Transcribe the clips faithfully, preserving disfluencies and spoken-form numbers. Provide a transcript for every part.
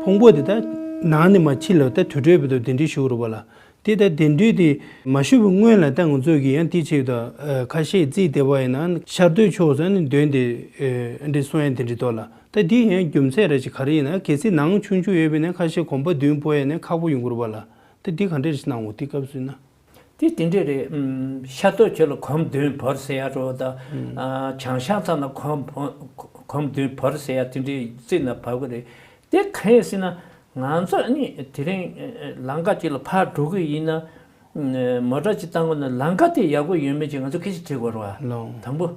ཕུང་པོ་དེ་ད་ནང་ནས་མར་ཕྱི་ལ་ད་དུར་ཁྲོད་བར་དུ་གདན་འདྲེན་ཞུ་དགོས་རེད་པ་ལགས། དེ་ལྟར་གདན་འདྲེན་དེ་མ་ཞུས་པའི་སྔོན་ལ་ད་ང་ཚོས་ཀྱི་ཡང་དེ་ཆེད་དུ་ཁ་ཤས་རྩིས་བལྟས་པ་ཡིན་ན་ཤར་སྟོད་ཕྱོགས་སུ་ནི་འདོན་ཏེ་འདི་གསུང་ཡ་དེ་འདྲ་འདུག་ལགས། ད་འདི་ཡང་རྒྱུ་མཚན་རེ་ཞིག་ག་རེ་ཡིན་ན། གལ་སྲིད་ནང་ཆུང་ཆུང་ཡོད་པ་ཡིན་ན་ཁ་ཤས་གོམ་པ་མདུན་སྤོ་ཡ་ནི་ཁག་པོ་ཡོང་གི་རེད་པ་ལགས། ད་འདི་ག་འདྲ་ཞིག་གནང་འོང་། དེ་སྐབས་སུ་ཡིན་ན། དེ་དེ་འདྲ་རེད། ཤར་སྟོད་ཕྱོགས་ལ་གོམ་མདུན་བོར་ཟེར་ཡ་འགྲོ་ད། བྱང་ཤར་མཚམས་ལ་གོམ་བོ་གོམ་མདུན་བོར་ཟེར་ཡ་དེ་འདྲའི་རྩིས་ན་བབས་ཀྱི་རེད། དེ་གང་ཡིན་ཟེར་ན། ང་ཚོ་ནི་དེ་རིང་ལམ་ཁ་ཅིག་ལ་ཕར་འགྲོ་གི་ཡིན་ན། མོ་ཊ་ཅིག་བཏང་དགོས་ན་ལམ་ཁ་དེ་ཡག་པོ་ཡོད་མེད་ཅིག་ང་ཚོ་སྐད་ཆ་དྲི་དགོས་རེད་པ། ལགས། དང་པོ།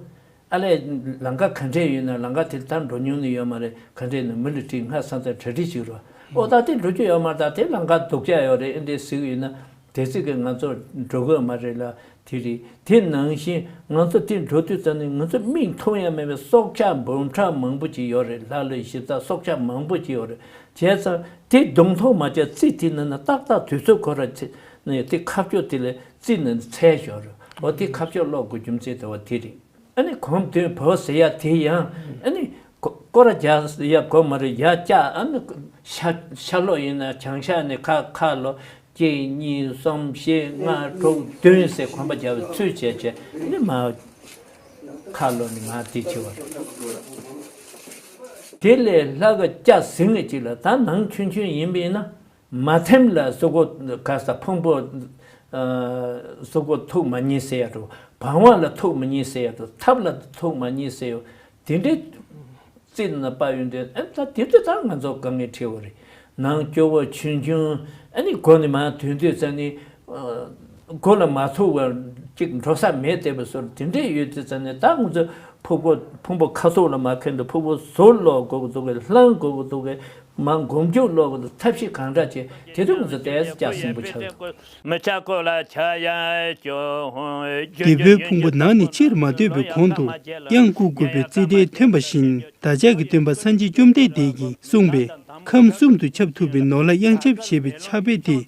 ཨ་ལས། ལམ་ཁ་ག་འདྲས་ཡོད་ན། ལམ་ཁ་དེ་ད་འགྲོ་མྱོང་ནི་ཡོད་མ་རེད། ག་འདྲས་ན་མི་ལ་དྲིས། སྔ་ས་མཚམས་གྲ་སྒྲིག་བྱེད་རོགས། ཨོ་ད་དེ་འགྲོ་རྒྱུ་ཡོད་མ་རེད། ད་དེ་ལམ་ཁ་སྡུག་ཅག་ཡོད་རེད། ཨེ་འདྲས་ཟེར་གི་ཡོད་ན། དེ་ཚིག་གིས་ང་ཚོ་འགྲོ་དགོས་མ་རེད་ལ། དེ་རེད། དེ་ནང་བཞིན་ང་ཚོ་དེ་འགྲོ་དུས་ཙམ་ནས་ང་ཚོ་མིག་མཐོང་ཡ་མེད་པའི་སྲོག་ཆགས་འབུམ་ཕྲག་མང་པོ་ཅིག་ཡོད་རེད། ལྷ་ཀླུ་གཞི་རྩ་སྲོག་ཆགས་མང་པོ་ཅིག་ཡོད་རེད། བྱས་ཙང་དེ་གདོང་མཐོང་མ་བྱས། རྩིས་དེ་ནང་ན་ཏག་ཏག་དུས་ཚོད་ཁོ་ར་ཚེ་ནས་དེ་ཁ་ཕྱོགས་དེ་ལ་རྩིས་ནང་འཚོལ་ཞོར་རེད། འོ་དེ་ཁ་ཕྱོགས་ཀློག་དགོས་རྒྱུ་མཚན་དེ་བ་དེ་རེད། ཨ་ནི་གོམ་མདུན་བོར་ཟེར་ཡ་དེ་ཡང་ཨ་ནི་སྐོར་ར་རྒྱག་ཡ་དགོས་མ་རེད། ཡར་བཀྱག་ཨ་ནི་ཤར་ཤར་ལྷོ་ཡིན་ན་བྱང་ཤར་ནས་ཁ་ཁ་ལོ་གཅིག་གཉིས་གསུམ་བཞི་ལྔ་དྲུག་བདུན་ཟེར་གོམ་པ་རྒྱག་པའི་ཚུལ་བྱས་བྱས། ཨ་ནི་མར་ཁ་ལོ་ནས་མར་དེ་བྱེད་པ་རེད། དེ་ལས་ལྷ་ཁང་བརྒྱ་ཟིན་གཅིག་ལ་ད་ནང་ཆུང་ཆུང་ཡིན་པ་ཡིན་ན། མ་ཐེམ་ལ་གཟུགས་པོ་ག་ས་ཕུང་པོ་གཟུགས་པོ་ཐུག་མ་ཉེས་ཟེར་ཡ་འགྲོ། བང་བ་ལ་ཐུག་མ་ཉེས་ཟེར་ཡ་འགྲོ། ཐབ་ལ་ཐུག་མ་ཉེས་ཟེར་ཡོད། དེ་འདྲའི་རྩིས་ན་པ་ཡོད་དུས། ཨ་ད་དེ་དུས་ད་ང་ཚོ་དཀའ་ངལ་འཕྲད་པ་རེད། ནང་སྐྱོ་བོ་ཆུང་ཆུང་ཨ་ནི་སྒོ་ནས་མར་ཐོན་དུས་ཙམ་ནས། སྒོ་ལ་མ་ཐུག་པར་ཅིག་འགྲོ་ས་མེད་བསྡད་པའི་བཟོ་འདྲ་དེ་འདྲས་ཡོད་དུས་ཙམ་ནས། ད་ང་ཚོ་ཕུང་པོ་ཕུང་པོ་ཁ་ཐུག་ལ་མ་ཁེལ་དུས། ཕུང་པོ་ཟུར་ལོག་དགོས་ཀྱི་འདུག་གས། ལྷང་དགོས་ཀྱི་འདུག་གས། མར་མགོ་མཇུག་ལོག་གི་འདུག། ཐབས་ཤེས་གང་འདྲ་བྱེད། དེ་དུས་ང་ཚོ་ཏོག་ཙམ་སྐྱག་སྲིང་པོ་ཆགས་འདུག། མི་ཆགས་སྐོར་ལ་ཆ་ཡ་སྐྱོ། རྒྱལ་པོའི་ཕུང་པོ་ནང་ནས་ཕྱིར་མ་ཐོན་པའི་གོང་དུ་དབྱངས་བསྐུར་དགོས་པའི་རྩིས་ཁྲའི་ཐོན་པ་བཞིན། བདག་ཅག་གི་སྟོན་པ་སངས་རྒྱས་བཅོམ་ལྡན་འདས་ཀྱིས་གསུངས་པའི་ཁམས་གསུམ་དུ་ཁྱབ་ཐུབ་པའི་ནོར་ལྷ་དབྱངས་ཆབ་ཞེས་པའི་ཕྱག་དཔེ་དེ་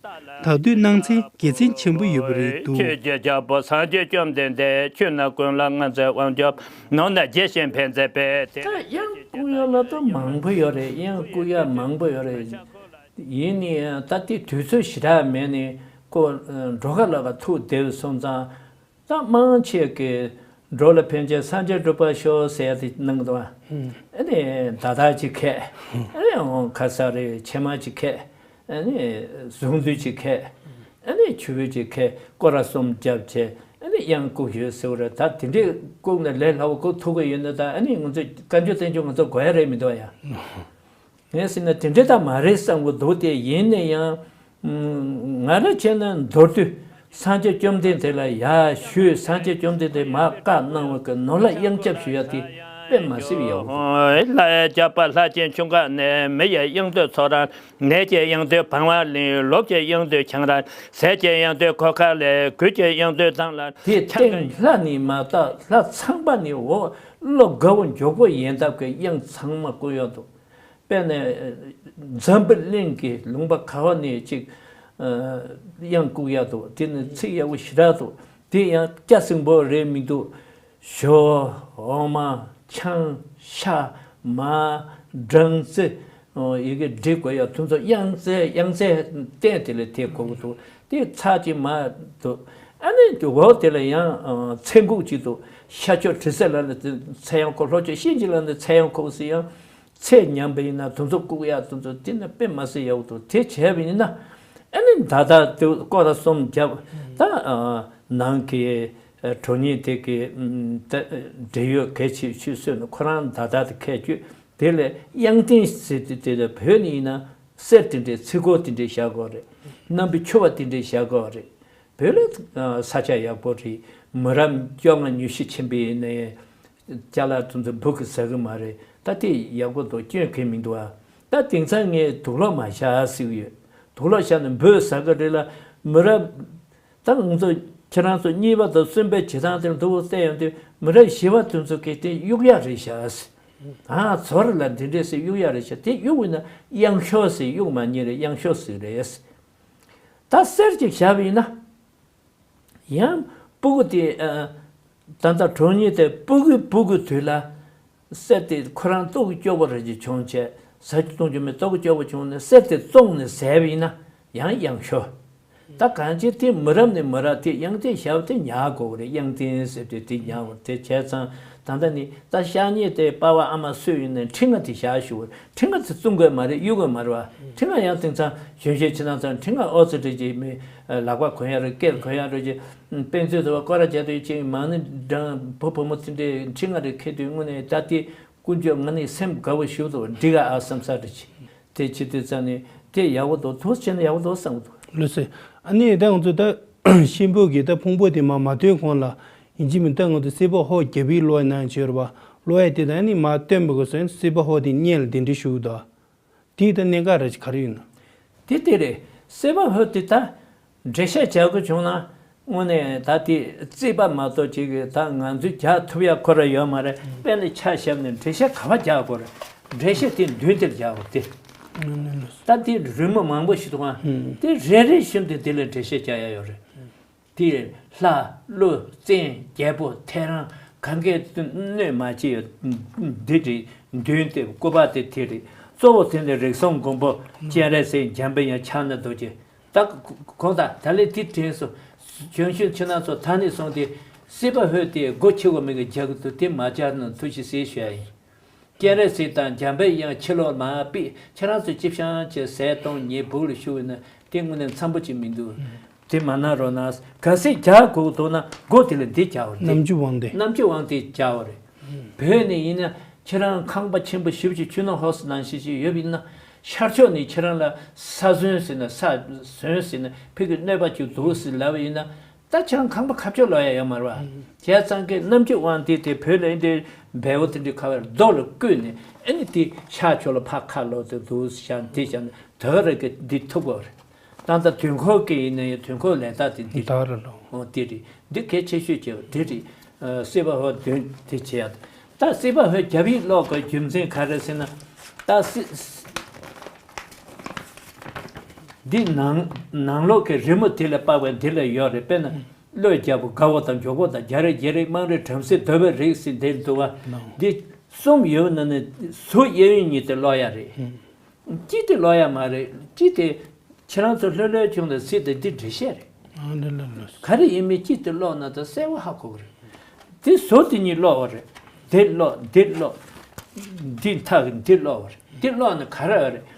ད་དུང་གནང་འཚེ་དགེ་མཚན་ཆེན་པོ་ཡོད་པ་རེད་འདུག། ཆོས་ཀྱི་རྒྱལ་པོ་སངས་རྒྱས་བཅོམ་ལྡན་འདས། ཆོས་རྣམས་ཀུན་ལ་མངའ་མཛད་དབང་ཕྱུག། ནོར་རྣམས་དགྱེས་ཤིང་ཕན་མཛད་པའི་དེ། ད་དབྱངས་བསྐུར་ཡ་ལ་ད་མང་པོ་ཡོད་རེད། དབྱངས་བསྐུར་ཡ་མང་པོ་ཡོད་རེད། ཡིན་ནའི་ད་དེ་དུས་ཚོད་ཞེ་དྲག་མེད་ནས་ཁོ་འགྲོ་ཁ་ལ་ཁ་ཐུག་བསྡད་སོང་ཙང་། ད་མང་ཆེ་གིས་འགྲོ་ལ་ཕན་ཕྱིར་སངས་རྒྱས་འགྲུབ་པར་ཤོག་ཟེར་ཡ་དེ་གནང་འདུག་ཨ། ཨ་ནི་མདའ་དར་ཅིག་ཁད། ཨ་ནི་འོང་ཁ་ས་རེ་ཕྱེ་མར་ཅིག་ཁད། ཨ་ནི་གཟུངས་བསྡུས་ཅིག་ཁད། ཨ་ནི་ཆུ་བོ་ཅིག་ཁད། སྐོར་ར་གསུམ་བརྒྱབ་བྱས། ཨ་ནི་དབྱངས་བསྐུར་ཡོད་ཟེར་བ་རེད། ད་དེ་འདྲས་བསྐུར་ན་ལས་སླ་བོ་བསྐུར་ཐུབ་ཀྱི་ཡོད་ན། ད་ཨ་ནི་ང་ཚོས་བཀའ་འགྱུར་བསྟན་འགྱུར་ང་ཚོ་དགོས་ཡ་རེད་མི་འདུག་ཨ་ཡ། ངས་ཟེར་ན་དེ་འདྲས་ད་མ་རེད་བསམ་གྱི་འདུག་སྟེ། ཡིན་ན་ཡང་ང་རང་བྱས་ན་མདོར་བསྡུས་སངས་རྒྱས་བཅོམ་ལྡན་འདས་ལ་ཡར་ཞུས། སངས་རྒྱས་བཅོམ་ལྡན་འདས་མར་བཀའ་གནང་བ་གི་ནོར་ལྷ་དབྱངས་ཆབ་ཞུ་ཡ་དེ་དཔེ་མ་སྲིད་ཡག་པོ་འདུག། ལྷ་ཡི་རྒྱལ་པོ་ལྷ་ཆེན་ཁྱུང་དཀར་ནས། མི་ཡི་དབྱངས་སྟོད་མཚོ་རང་ནས། ཀྱི་དབྱངས་སྟོད་བང་བ་ལིང་། ལུག་གི་དབྱངས་སྟོད་ཆང་ར། ཟས་ཀྱི་དབྱངས་སྟོད་གོ་ཁ་ལས། གོས་ཀྱི་དབྱངས་སྟོད་མདངས་ལ། དེ་སྟེང་ལྷ་ནས་མར་ད་ལྷ་ཚངས་པ་ནས་འོག་བློ་དགའ་བོ་མགྱོགས་པོ་ཡིན་སྟབས་ཀྱི་དབྱངས་ཚང་མ་བསྐུར་ཡོད་འདུག། དཔེར་ན་འཛམ་བུ་གླིང་གི་ལུང་པ་ག་བ་ནས་ཅིག་དབྱངས་བསྐུར་ཡག་འདུག། དེ་ནི་ཚིག་ཡག་པོ་ཞེ་དྲག་འདུག། དེ་ཡང་སྐྱ་སེང་པོ་རེད་མི་འདུག། ཞོ། འོ་མ། ཆང་། ཤ། མར། སྦྲང་རྩི། ཡི་གེ་འབྲི་དགོས་ཡ་དེ་ཚོ་དབྱངས་རྩལ་དབྱངས་རྩལ་བསྟན་དེ་ལས་དེ་གོ་གི་འདུག། དེ་ཚར་གཅིག་མར་འདུག། ཨ་ནི་འོག་དེ་ལ་ཡང་ཚེ་འགུགས་གཅིག་འདུག། ཤར་ཕྱོགས་དྲི་ཟ་ལ་ནི་ཚེ་ཡང་འཁོར། ལྷོ་ཕྱོགས་གཤིན་རྗེ་ལ་ནི་ཚེ་ཡང་འཁོར་ཟེར། ཡང་ཚེ་ཉམས་པ་ཡིན་ན་དེ་ཚོ་བཀུག་ཡ་དེ་ཚོ་དེ་ནི་དཔེ་མ་སྲིད་ཡག་པོ་འདུག། དེ་བྱས་པ་ཡིན་ན་ཨ་ནི་ད་ལྟ་དེ་སྐོར་ར་གསུམ་བརྒྱབ། ད་ནང་གི་གྲོང་ཉིད་དེ་གི་ད་འབྲེལ་ཡོད་གལ་ཆེ་ཤོས་སུ་ནི་ཁོ་རང་ད་ལྟ་དེ་ཁས་བཅུག། དེ་ལས་དབྱངས་ལྡན་ཟེར་དེ་དེ་ལ་བོད་ནས་ཡིན་ན་གསེར་དེ་འདྲའི་ཚིག་གོ་དེ་འདྲའི་བཞག་དགོས་རེད། རྣམ་པའི་ཕྱུ་པ་དེ་འདྲའི་བཞག་དགོས་རེད། བོད་ལ་ས་ཆ་ཡག་པོ་རེད། མི་རབས་བཅོ་ལྔ་ཉི་ཤུ་ཕྱིན་པ་ཡིན་ནའི་ཅ་ལག་དེ་ཚོ་འབུ་གི་ཟ་གི་མ་རེད། ད་དེ་ཡག་པོ་འདུག། སྐྱོན་གང་མི་འདུག་ཨ། ད་དེང་སང་ངས་དུག་ལོག་མ་བཞག་ཟེར་གི་ཡོད། དུག་ལོག་བཞག་ན་འབུ་ཟ་གི་རེད་ལ། མི་རབས་ད་ང་ཚོ་ཁྱེད་རང་ཚོ་གཉིས་པ་དང་གསུམ་པའི་བྱེད་སྟངས་དེ་འདུག་བལྟས་ཡོང་དུས། མི་རབས་བཞི་པ་དེ་ཚོ་གིས་དེ་གཡུག་ཡ་རེད་ཤག་ཟེར། ཨ་ཚོར་ལ་འདི་འདྲས་ཟེར་གཡུག་ཡ་རེད་ཤག། དེ་གཡུག་པ་ཡིན་ན་གཡང་ཤོག་ཟེར། གཡུག་མ་ཉེས་རེད། གཡང་ཤོག་ཟེར་རེད་ཟེར། ད་གསེར་ཅིག་བཞག་པ་ཡིན་ན། ཡང་སྤུ་གུ་དེ་ཨ། ད་ལྟ་གྲོང་ཉིད་དེ་སྤུ་གུའི་སྤུ་གུའི་དུས་ལ་གསེར་དེ་ཁོ་རང་ཏོག་གི་སྐྱོ་པོ་རེ་ཅིག་བྱུང་བྱས། ཟ་རྒྱུ་འཐུང་རྒྱུ་མེད། ལྟོ་གོས་སྐྱོ་པོ་བྱུང་ནས་གསེར་དེ་བཙོངས་ནས་བཟས་པ་ཡིན་ན་ཡང་ཡང་ཤོར། ད་གང་ཅི་དེ་མི་རབས་ནས་མི་རབས་དེ་གཡང་རྟེན་བཞག་པ་དེ་ཉར་དགོས་པ་རེད། གཡང་རྟེན་ཟེར་དུས་དེ་ཉར་དགོས། དེ་བྱས་ཙང་ད་ལྟ་ནི་ད་ཤ་ཉེ་དེ་པ་ཕ་ཨ་མ་སུ་ཡིན་ནའི་ཁྲི་ང་དེ་བཞག་ཞུ་བ། ཁྲི་ང་དེ་བཙོང་དགོས་མ་རེད། གཡུག་དགོས་མ་རེད་བ། ཁྲི་ང་ཡང་དེང་སང་གཞོན་གཞོན་ཕྱི་ནང་ཚང་ཁྲི་ང་ཨོ་ཙི་ཏྲི་ཅིག་མི་ལག་པ་གོན་ཡ་རེད། སྐེར་གོན་ཡ་རེད་ཅིག་དཔེ་མཛོད་དུ་བ་སྐོར་ར་བྱས་དུས་ཅིག་མང་ནི་འགྲང་བུ་བུ་མོ་དེ་འདྲའི་ཁྲི་ང་རེ་ཁེ་དུས་དངོས་གནས་ད་དེ་ཀུན་སྤྱོད་ང་ནི་སེམས་དགའ་བོ་ཞུ་དུ་འགྲིག་ག་ཨ་བསམ་ས་རེད་ཅིག་དེ་བྱེད་དུས་ཙང་ནས་དེ་ཡག་པོ་འདུག་དུ་བྱས་ན་ཡག་པོ་འདུག་བསམ་གི་འདུག་ལགས་སོ། ཨ་ནི་ད་ང་ཚོ་ད་གཤིན་པོ་གི་ད་ཕུང་པོ་དེ་མ་མ་ཐོན་གོང་ལ་ཡིན་གཅིག་མིན་ད་ང་ཚོ་སྲིད་པ་ཧོ་རྒྱབ་ཡིག་ཀློག་ཡ་ན་བྱོས་ར་བ། ཀློག་ཡ་དེ་ད་ཨ་ནི་མ་སྟོན་པ་གོ་སོན་སྲིད་པ་ཧོ་དེ་སྙན་ལ་དེ་འདྲི་ཞུ་གི་འདུག་དེའི་ད་གནད་འགག་ར་ཅིག་ག་རེ་ཡོད་ན། དེ་དེ་རེད། སྲིད་པ་ཧོ་དེ་ད་འགྲེལ་བཤད་བྱ་དགོས་བྱུང་ན། དངོས་གནས་ད་དེ་རྩིས་པ་མ་གཏོགས་ཅིག་གིས་ད་ང་ཚོས་རྒྱག་ཐུབ་ཡ་ཁོ་ར་ཡོད་མ་རེད། དཔེ་ནི་ཆ་བཞག་ནས་འགྲེལ་བཤད་ག་པར་རྒྱག་དགོས་རེད། འགྲེལ་བཤད་དེ་མདུན་དེར་རྒྱག་དགོས་ཏེ། ད་དེ་རི་མོ་མང་པོ་ཞིག་འདུག་ཨང་། དེ་རེ་རེ་བཞིན་དུ་དེ་ལ་འགྲེལ་བཤད་རྒྱག་ཡ་ཡོད་རེད། དེ་ལྷ་ཀླུ་བཙན་རྒྱལ་པོ་ཐེའུ་རང་གང་གས་གནོད་མ་བྱས་ཡོད། འདི་རེད། མདུན་དེ་སྐུ་པར་དེ་དེ་རེད། གཙོ་བོ་དེ་ནི་རིགས་གསུམ་མགོན་པོ་སྤྱན་རས་གཟིགས་འཇམ་དཔལ་དབྱངས་ཕྱག་ན་རྡོ་རྗེ། ད་གོང་ད་ད་ལས་དེ་དྲན་སོང་། གཞོན་གཞོན་ཕྱི་ནང་ཚོ་ད་ནས་སོང་སྟེ་སྲིད་པ་ཧོས་དེ་སྒོ་ཕྱེ་བ་མིན་གྱི་རྒྱག་གི་འདུག་དེ་མ་རྒྱག་ན་ཐུགས་རྗེ་ཆེ་ཞུ་ཡ་ཡིན། སྤྱན་རས་གཟིགས་དང་འཇམ་དཔལ་དབྱངས་ཕྱི་ལོགས་མ་ཕེབས་ཁྱེད་རང་ཚོ་ཅི་བྱང་བྱས་ཟས་གཏོང་ཉལ་སྦུག་ལ་བཞུགས་ཡོད་ན་དེ་དངོས་གནས་འཚམ་པོ་ཅིག་མི་འདུག་དེ་མ་གནང་རོགས་གནང་། གལ་སྲིད་རྒྱག་དགོས་འདུག་ན་སྒོ་དེ་ལ་འདི་རྒྱག་པ་རེད། རྣམ་འགྱུར་དབང་འདུས། རྣམ་འགྱུར་དབང་འདུས་རྒྱག་པ་རེད། བོད་ནས་ཡིན་ན་ཁྱེད་རང་ཁང་པ་ཆེན་པོ་ཞེ་པོ་ཅིག་ཆུ་ནང་ཧོ་སི་ནང་བཞིན་ཞིག་ཡོད་པ་ཡིན་ན། ཤར་ཕྱོགས་ནས་ཁྱེད་རང་ལ་ས་ཟོན་ཟེར་ན་ས་ཟོན་ཟེར་ན་ཕ་གི་གནོད་པ་ཅིག་འདུག་ཟེར་ལབ་པ་ཡིན་ན། ད་ཁྱེད་རང་ཁང་པ་ཁ་ཕྱོགས་ལོག་ཡ་ཡོད་མ་རེད་བ། བྱས་ཙང་གི་རྣམ་འགྱུར་དབང་འདུས་དེ་བོད་ལ་འདི་འདྲའི་འབེལ་པོ་དེ་འདྲའི་ཁ་བར་རྡོ་ལ་བརྐོས་ནས་ཨ་ནི་དེ་ཤར་ཕྱོགས་ལ་ཕར་ཁ་ལོག་དེ་འདུག་ཤར་འདི་ཤར་ནས་དེ་རེ་གི་འདི་ཐུབ་པ་རེད། ད་ལྟ་དུས་འཁོར་གི་ཡིན་ན་ཡང་དུས་འཁོར་ལས་ད་དེ་འདི་ད་རེད་ལོ། འོ་དེ་རེད། འདི་གལ་ཆེ་ཤོས་ཀྱི་འདི་རེད། ཨ་སྲིད་པ་ཧོ་འདོན་དེ་བྱེད་ཡ། ད་སྲིད་པ་ཧོ་རྒྱབ་ཡིག་ཀློག་དགོས་རྒྱུ་མཚན་ག་རེ་ཟེར་ན། ད་སྲིད་འདི་ནང་ནང་ལོགས་ཀྱི་རི་མོ་དེ་ལ་དཔག་པའི་འདི་ལ་ཡོད་རེད། དཔེར་ན་བློས་རྒྱལ་པོ་དགའ་བོ་དང་མགྱོགས་པོ་དང་རྒྱ་རས་རྒྱལ་རིགས་དམངས་རིགས་བྲམ་ཟེ་གདོལ་པའི་རིགས་ཟེར་འདི་འདུག་བ། འདི་གསུམ་ཡོད་ན་ནི་ཟུར་གཡས་གཡོན་གཉིས་དེ་ཀློག་ཡ་རེད། གཅིག་དེ་ཀློག་ཡ་མ་རེད། གཅིག་དེ་ཁྱེད་རང་ཚོ་ལྷོད་ལྷོད་བྱུང་དང་སྲིད་དེ་འདི་འགྲེལ་བཤད་རེད། ཨ་ལེ་ལེ་ལེ། ག་རེ་ཡིན་མིན་གཅིག་དེ་ཀློག་ན་ད་གསལ་བོ་ཧ་གོ་གི་རེད། དེ་ཟུར་དེ་གཉིས་ཀློག་པ་རེད། འདི་ཀློག་འདི་ཀློག་འདི་མཐའ་གི་འདི་ཀློག་པ་རེད། འདི་ཀློག་ན་ག་རེ་རེད།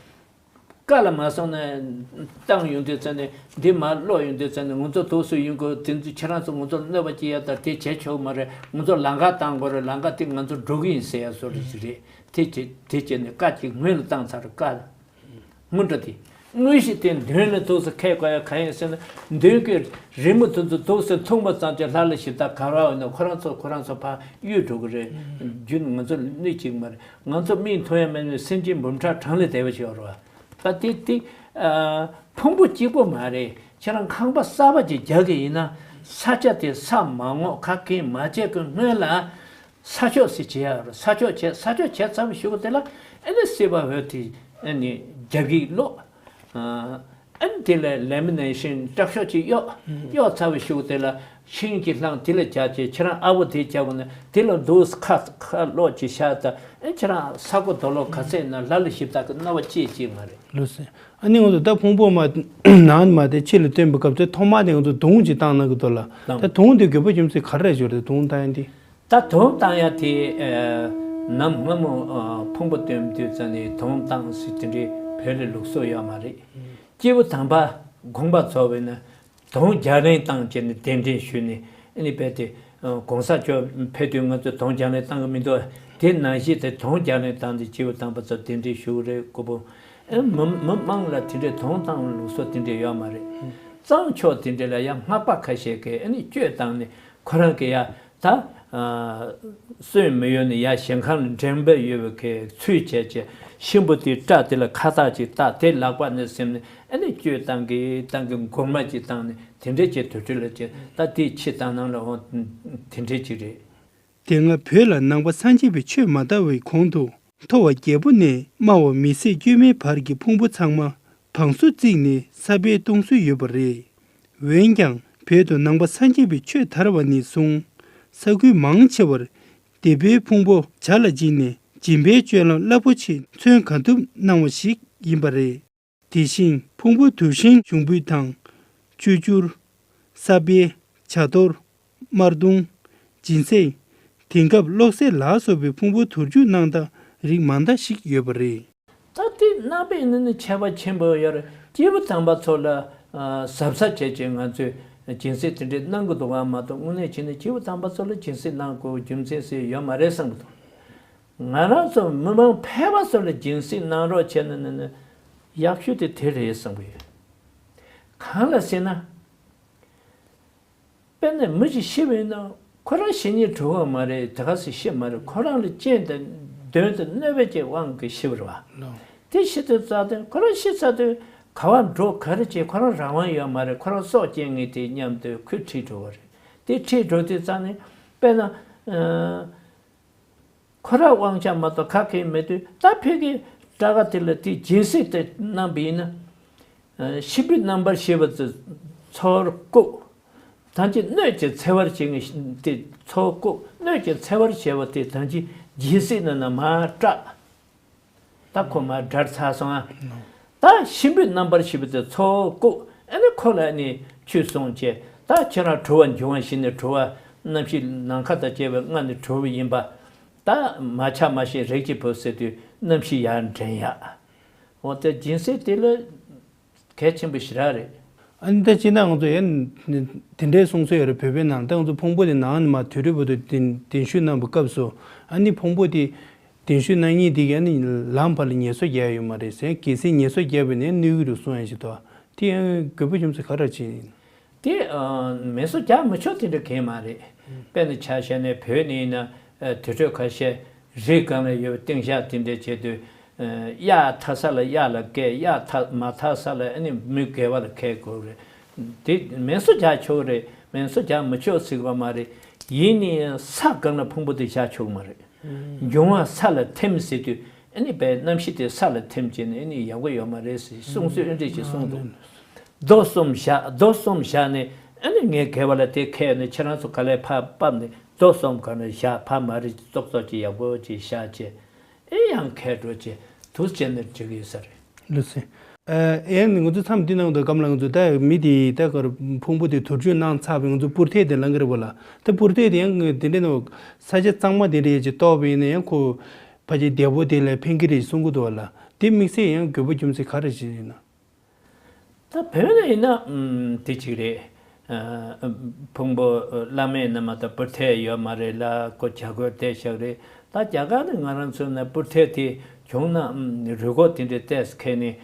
ཀ་ལ་མ་སོང་ན་བཏང་ཡོང་དུས་ཙམ་ནས་འདི་མར་ཀློག་ཡོང་དུས་ཙམ་ནས་ང་ཚོ་དུས་སུ་ཡོང་དགོས། དེ་ཚོ་ཁྱེད་རང་ཚོ་ང་ཚོ་གནོད་པ་སྐྱེལ་ཡ་ད་དེ་བྱེད་ཆོག་མ་རེད། ང་ཚོ་ལམ་ཁ་བཏང་དགོས་རེད། ལམ་ཁ་དེ་ང་ཚོ་འགྲོ་གི་ཡིན་ཟེར་ཡ་བཟོ་འདྲ་ཞིག་རེད། དེ་བྱེད་དེ་བྱས་ནས་བཀའ་གཅིག་ངོས་ལ་བཏང་ཚར་རེད། བཀའ་ལ་དངོས་འགྲོ་དེ་དངོས་གཞི་དེ་མདུན་ལ་འདུག་སེ་འཁེལ་དགོས་ཡ་གང་ཡིན་ཟེར་ན། མདུན་གྱི་རི་མོ་དེ་ཚོ་འདུག་སེ་མཐོང་བ་ཙམ་གྱིས་ལྷ་ལ་ཞིབ་ལྟ་ག་རེ་ཡོད་ན་ཁོ་རང་ཚོ་ཁོ་རང་ཚོ་ཕར་གཡུག་འགྲོ་གི་རེད། རྒྱུན་ང་ཚོ་གནོད་ཅིག་མ་རེད། ང་ཚོ་མིག་མཐོང་ཡ་མེད་ནས་སེམས་ཅན་འབུམ་ཕྲག་གྲངས་ལས་འདས་པ་ཞིག་ཡོད་རེད་བ། ད་དེ་དེ་ཨ་ཕུང་པོ་གཅིག་པོ་མ་རེད། ཁྱེད་རང་ཁང་པ་གསར་པ་ཅིག་རྒྱག་གི་ཡིན་ན་ས་ཆ་དེ་ས་མ་སྔོག་ཁ་སྐད་མ་བྱས་ཀྱི་སྔོན་ལ་ས་ཕྱོགས་ཟེར་བྱེད་ཡ་རེད། ས་ཕྱོགས་བྱས། ས་ཕྱོགས་བྱས་ཚར་བའི་གཞུག་དེ་ལ་ཨ་ནི་སྲིད་པ་ཧོས་དེ་ཨ་ནི་རྒྱབ་ཡིག་ཀློག་ཨ་ནི་དེ་ལ་ལེ་མི་ནེ་ཤིན་དྲག་ཤོས་ཅིག་གཡོག་གཡོག་ཚར་བའི་གཞུག་དེ་ལ་ཤིང་གི་རླངས་དེ་ལ་རྒྱག་བྱས། ཁྱེད་རང་ཨ་བོ་དེ་རྒྱག་དགོས་ན་དེ་ལ་འདུག་ཁ་ཁ་ཀློག་ཅིག་བཞག་ད་ཨ་ཁྱེད་རང་ས་གོ་རྡོ་ལོག་ག་ཚད་ན་ལྷ་ལ་ཞིབ་ལྟ་གི་སྣང་བ་སྐྱེ་ཅིག་མ་རེད། ལགས་སོ། ཨ་ནི་ང་ཚོ་ད་ཕུང་པོ་མ་ནང་མ་དེ་ཕྱི་ལ་སྟོན་པའི་སྐབས་དེ་ཐོག་མ་དེ་ང་ཚོ་དུང་ཅིག་བཏང་གནང་གི་འདུག་ལ། ད་དུང་དེ་དགོས་པ་རྒྱུ་མཚན་ག་རེ་ཞོར་དེ་དུང་བཏང་ཡ་འདི། ད་དུང་བཏང་ཡ་དེ་ཨ་ནམ་སྔ་མོ་ཨ་ཕུང་པོ་སྟོན་དུས་ཙམ་ནས་དུང་བཏང་ཟེར་དེ་འདྲའི་བོད་ལ་ལུགས་སྲོལ་ཡོད་མ་རེད། སྐྱེས་བུ་དམ་པ་དགོངས་པ་རྫོགས་པས་ན་དུང་རྒྱང་རིང་བཏང་བྱས་ནས་གདན་འདྲེན་ཞུས་ནས་ཨ་ནི་རྦད་དེ་ཨ་གོང་ས་མཆོག་ཕེབས་དུས་ང་ཚོས་དུང་རྒྱང་རིང་བཏང་གི་མི་འདུག་དེ་ནང་བཞིན་དེ་དུང་རྒྱང་རིང་བཏང་སྟེ་སྐྱེས་བུ་དམ་པ་ཚོ་གདན་འདྲེན་ཞུ་གི་རེད། སྐུ་ཕུང་ཨ་མི་མི་མང་ལ་དེ་འདྲའི་དུང་བཏང་ལུགས་སྲོལ་དེ་འདྲའི་ཡོད་མ་རེད། གཙང་ཕྱོགས་དེ་འདྲ་ལ་ཡང་སྔགས་པ་ཁ་ཤས་ཀྱིས་ཨ་ནི་གཅོད་བཏང་ནས་ཁོ་རང་གི་ཡ་ད་ཨ་སོན་མི་ཡོང་ནས་ཡ་ཞིང་ཁམས་ལ་འགྲེང་བུ་ཡོད་པའི་གི་ཚུལ་བྱས་བྱས་གཤིན་པོ་དེའི་སྐྲ་དེ་ལ་ཁ་བཏགས་ཅིག་བཏགས། དེ་ལག་པ་ནས་ཟིན་ནས་ཨ་ནི་གཅོད་བཏང་གི་བཏང་གི་མགུར་མ་ཅིག་བཏང་ནས་དེ་འདྲས་ཀྱི་དུར་ཁྲོད་ལ་བྱས། ད་དེའི་ཕྱི་དང་ནང་ལ་འོང་དེ་འདྲས་ཅིག་རེད། དེ་སྔ་བོད་ལ་ནང་པ་སངས་རྒྱས་པའི་ཆོས་མ་དར་བའི་གོང་དུ། མཐོ་བ་རྒྱལ་པོ་ནས་དམའ་བ་མི་སེར་སྐྱོ་མའི་བར་གྱི་ཕུང་པོ་ཚང་མ་བང་སོ་བརྩིགས་ནས་ས་སྦས་གཏོང་སྲོལ་ཡོད་པ་རེད། འོན་ཀྱང་བོད་དུ་ནང་པ་སངས་རྒྱས་པའི་ཆོས་དར་བ་ནས་བཟུང་ས་ཁུལ་མང་ཆེ་བར་སྡེ་དཔོན་ཕུང་པོ་བྱ་ལ་བྱིན་ནས་ སྦྱིན་པའི་སྤྱོད་ལམ་རླབས་པོ་ཆེ་མཚོན་གང་ཐུབ་གནང་བ་ཞིག་ཡིན་པ་རེད། དེ་བཞིན་ཕུང་པོ་དུར་ཞིང་ཞུགས་འབུལ་དང་། བཅུད་བསྒྱུར། ས་སྦལ། བྱ་གཏོར། དམར་གདུང་། སྦྱིན་སྲེག། དེང་སྐབས་གློག་སྲེག་ལ་སོགས་པའི་ཕུང་པོ་དུར་འཇུག་གནང་སྟངས་རིགས་མང་དག་ཞིག་ཡོད་པ་རེད། ད་དེ་གནང་པའི་ནི་ནི་ཁྱད་པར་ཆེན་པོ་ཡོད་རེད། སྐྱེས་བུ་དམ་པ་ཚོ་ལ་གཟབ་གཟབ་བྱས་བྱས་ང་ཚོས་སྦྱིན་སྲེག་དེ་འདྲས་གནང་གི་འདུག་གམ་མ་གཏོགས། དངོས་གནས་བྱས་ན་སྐྱེས་བུ་དམ་པ་ཚོ་ལ་སྦྱིན་སྲེག་གནང་དགོས་རྒྱུ་མཚན་ཟེར་ཡོད་མ་རེད་བསམ་གི་འདུག་ང་རང་ཚོ་མི་མང་ཕལ་པ་ཚོ་ལ་སྦྱིན་སྲེག་གནང་རོགས་བྱས་ན་ནི་ནི་ཡག་ཤོས་དེ་དེ་རེད་བསམ་གི་ཡོད། གང་ལ་ཟེར་ན། དཔེར་ན་མི་ཞིག་ཤི་བས་ན་ཁོ་རང་ཤི་ཉེན་འགྲོ་གི་མ་རེད། དེ་ག་སེ་ཤི་མ་རེད། ཁོ་རང་ལ་རྐྱེན་དང་གདོན་དང་གནོད་པའི་གི་དབང་གིས་ཤི་བ་རེད་བ། ལོ། དེ་ཤི་དུས་ཙ་དེ་ཁོ་རང་ཤི་ཚར་དུས་ག་བ་འགྲོ་ག་རེ་བྱེད་ཁོ་རང་རང་དབང་ཡོད་མ་རེད། ཁོ་རང་སྲོག་སྐྱེལ་ངེས་དེ་སྙམ་དུས་ཁོས་ཁྲིད་འགྲོ་བ་རེད། དེ་ཁྲིད་འགྲོ་དུས་ཙ་ནས་དཔེར་ན། ཁོ་རང་དབང་ཆ་མ་གཏོགས་ག་གེ་མེད་དུས། ད་ཕ་གི་དགྲ་དགའ་དེ་ལ་དེ་སྦྱིན་སྲེག་དེ་གནང་བ་ཡིན་ན། ཤི་བའི་རྣམ་པར་ཤེས་པ་དེ་ཚོར་བཀུག་ད་ཅི་གནོད་ཀྱི་འཚེ་བར་བྱེད་ངེས་དེ་ཚོར་བཀུག་གནོད་ཀྱི་འཚེ་བར་བྱེད་པ་དེ་ད་ཅི་སྦྱིན་སྲེག་ནང་ན་མར་སྐྲག་ད་ཁོ་མར་དགྲར་ཚར་སོང་ཨ། ད་ཤི་བའི་རྣམ་པར་ཤེས་པ་དེ་ཚོར་བཀུག་ཨ་ནི་ཁོ་ལ་ཨ་ནི་ཆོས་གསུངས་བྱས། ད་ཁྱེད་རང་གྲོལ་བ་འབྱུང་བ་ཞིག་ནས་གྲོལ་བ། རྣམ་ཤེས་ནམ་མཁའ་དང་བཅས་པའི་ལྔ་ནས་གྲོལ་བ་ཡིན་པ། ད་མ་ཆགས་མ་ཤེས་རིགས་ཀྱི་བུ་ཟེར་དུས་རྣམ་ཤེས་ཡར་འདྲེན་ཡག་འོ་དེ་སྦྱིན་སྲེག་དེ་ལ་གལ་ཆེན་པོ་ཞེ་དྲག་རེད། ཨ་ནི་ད་ཅི་ན་ང་ཚོ་ཡང་དེ་འདྲའི་གསུང་སྲོལ་ཡོད་རེད། བོད་པའི་ནང་ད་ང་ཚོ་ཕུང་པོ་དེ་ནང་ནས་མར་དུད་འགྲོའི་བར་དུ་གདན་གདན་ཞུ་གནང་བའི་སྐབས་སུ། ཨ་ནི་ཕུང་པོ་དེ་གདན་ཞུ་གནང་མཁན་དེ་གིས་ཨ་ནི་ལམ་བར་ལ་ངལ་གསོ་རྒྱག་ཡོད་མ་རེད་ཟེར། གལ་སྲིད་ངལ་གསོ་རྒྱག་པ་ཡིན་ན་གནོད་ཀྱི་རེད་གསུང་ཡ་ཞིག་འདུག་དེ་ཡང་དགོས་པ་རྒྱུ་མཚན་ག་རེ་བྱས་ཡིན། དེ་ངལ་གསོ་རྒྱག་མི་ཆོག་དེ་འདྲ་གང་ཡང་མ་རེད། དཔེར་ན་ཆ་བཞག་ན་བོད་ནས་ཡིན་ན་དུད་འགྲོ་ཁ་ཤས་རི་སྒང་ལ་ཡོད་པའི་སྟེང་ཤག་དེ་འདྲ་བྱེད་དུས། གཡག་ཐར་ས་ལ་གཡག་ལ་བཀལ། གཡག་ཐར་མ་ཐར་ས་ལ་ཨ་ནི་མི་སྒེར་བ་ལ་བཀལ་དགོས་རེད། དེ་ངལ་གསོ་རྒྱག་ཆོག་རེད། ངལ་གསོ་རྒྱག་མི་ཆོག་ཟེར་གི་མ་རེད། ཡིན་ནའི་ས་སྒང་ལ་ཕུང་པོ་དེ་བཞག་ཆོག་གི་མ་རེད། འབྱུང་བ་ས་ལ་ཐིམ་ཟེར་དུས་ཨ་ནི་བའི་རྣམ་ཤེས་དེ་ས་ལ་ཐིམ་བྱས་ནས་ཨ་ནི་ཡག་པོ་ཡོད་མ་རེད་ཟེར་གསུང་སྲོལ་ཨ་འདྲ་ཞིག་གསུངས་འདུག་རྡོ་གསུམ་བཞག་རྡོ་གསུམ་བཞག་ནས་ཨ་ནི་ངའི་སྒེར་བ་ལ་དེ་ཁྱེར་ནས་ཁྱེད་རང་ཚོ་ག་ལེར་ཕར་ཕབ་ནས་རྡོ་གསུམ་སྒང་ལ་བཞག་ཕར་མ་རེད་ཙོག་ཙོག་ཅིག་ཡག་པོ་ཅིག་བཞག་བྱས། ཨེ་ཡང་ཁལ་འགྲོ་བྱས་དུས་བྱས་ནས་འགྲིག་གི་ཡོད་ས་རེད། ལགས་སོ། ཨེ་ཡང་ང་ཚོ་མཚམས་འདི་ནང་དུ་སྐམ་ལ་ང་ཚོ་ད་མི་དེ་ད་གར་ཕུང་པོ་དེ་དུར་འཇུག་གནང་ཚར་བའི་ང་ཚོ་སྤུར་ཐལ་དེ་ལང་གི་རེད་པ་ལ། ད་སྤུར་ཐལ་དེ་ཡང་དེ་འདྲའི་ནང་ས་ཆ་གཙང་མ་དེ་འདྲ་ཡས་ཅིག་གཏོར་བ་ཡིན་ན་ཡང་ཁོ་ཕལ་ཆེར་བདེ་པོ་དེ་ལ་ཕན་གི་རེད་གསུང་གི་འདུག་པ་ལ། དེ་དམིགས་བསལ་ཡང་དགོས་པ་རྒྱུ་མཚན་ག་རེ་ཞིག་ཡིན་ན། ད་བོད་ནས་ཡིན་ན་དེ་གཅིག་རེད། ཕུང་པོ་བླ་མེད་རྣམས་ད་སྤུར་ཐལ་ཡོད་མ་རེད་ལ་ཁོ་བྱ་རྒོད་བསྡད་བཞག་རེད། ད་རྒྱ་གར་ནས་ང་རང་ཚོ་ནས་སྤུར་ཐལ་དེ་བྱུང་ན་རུས་ཁོག་དེ་འདྲའི་ཏོག་ཙམ་ཁེལ་ནས་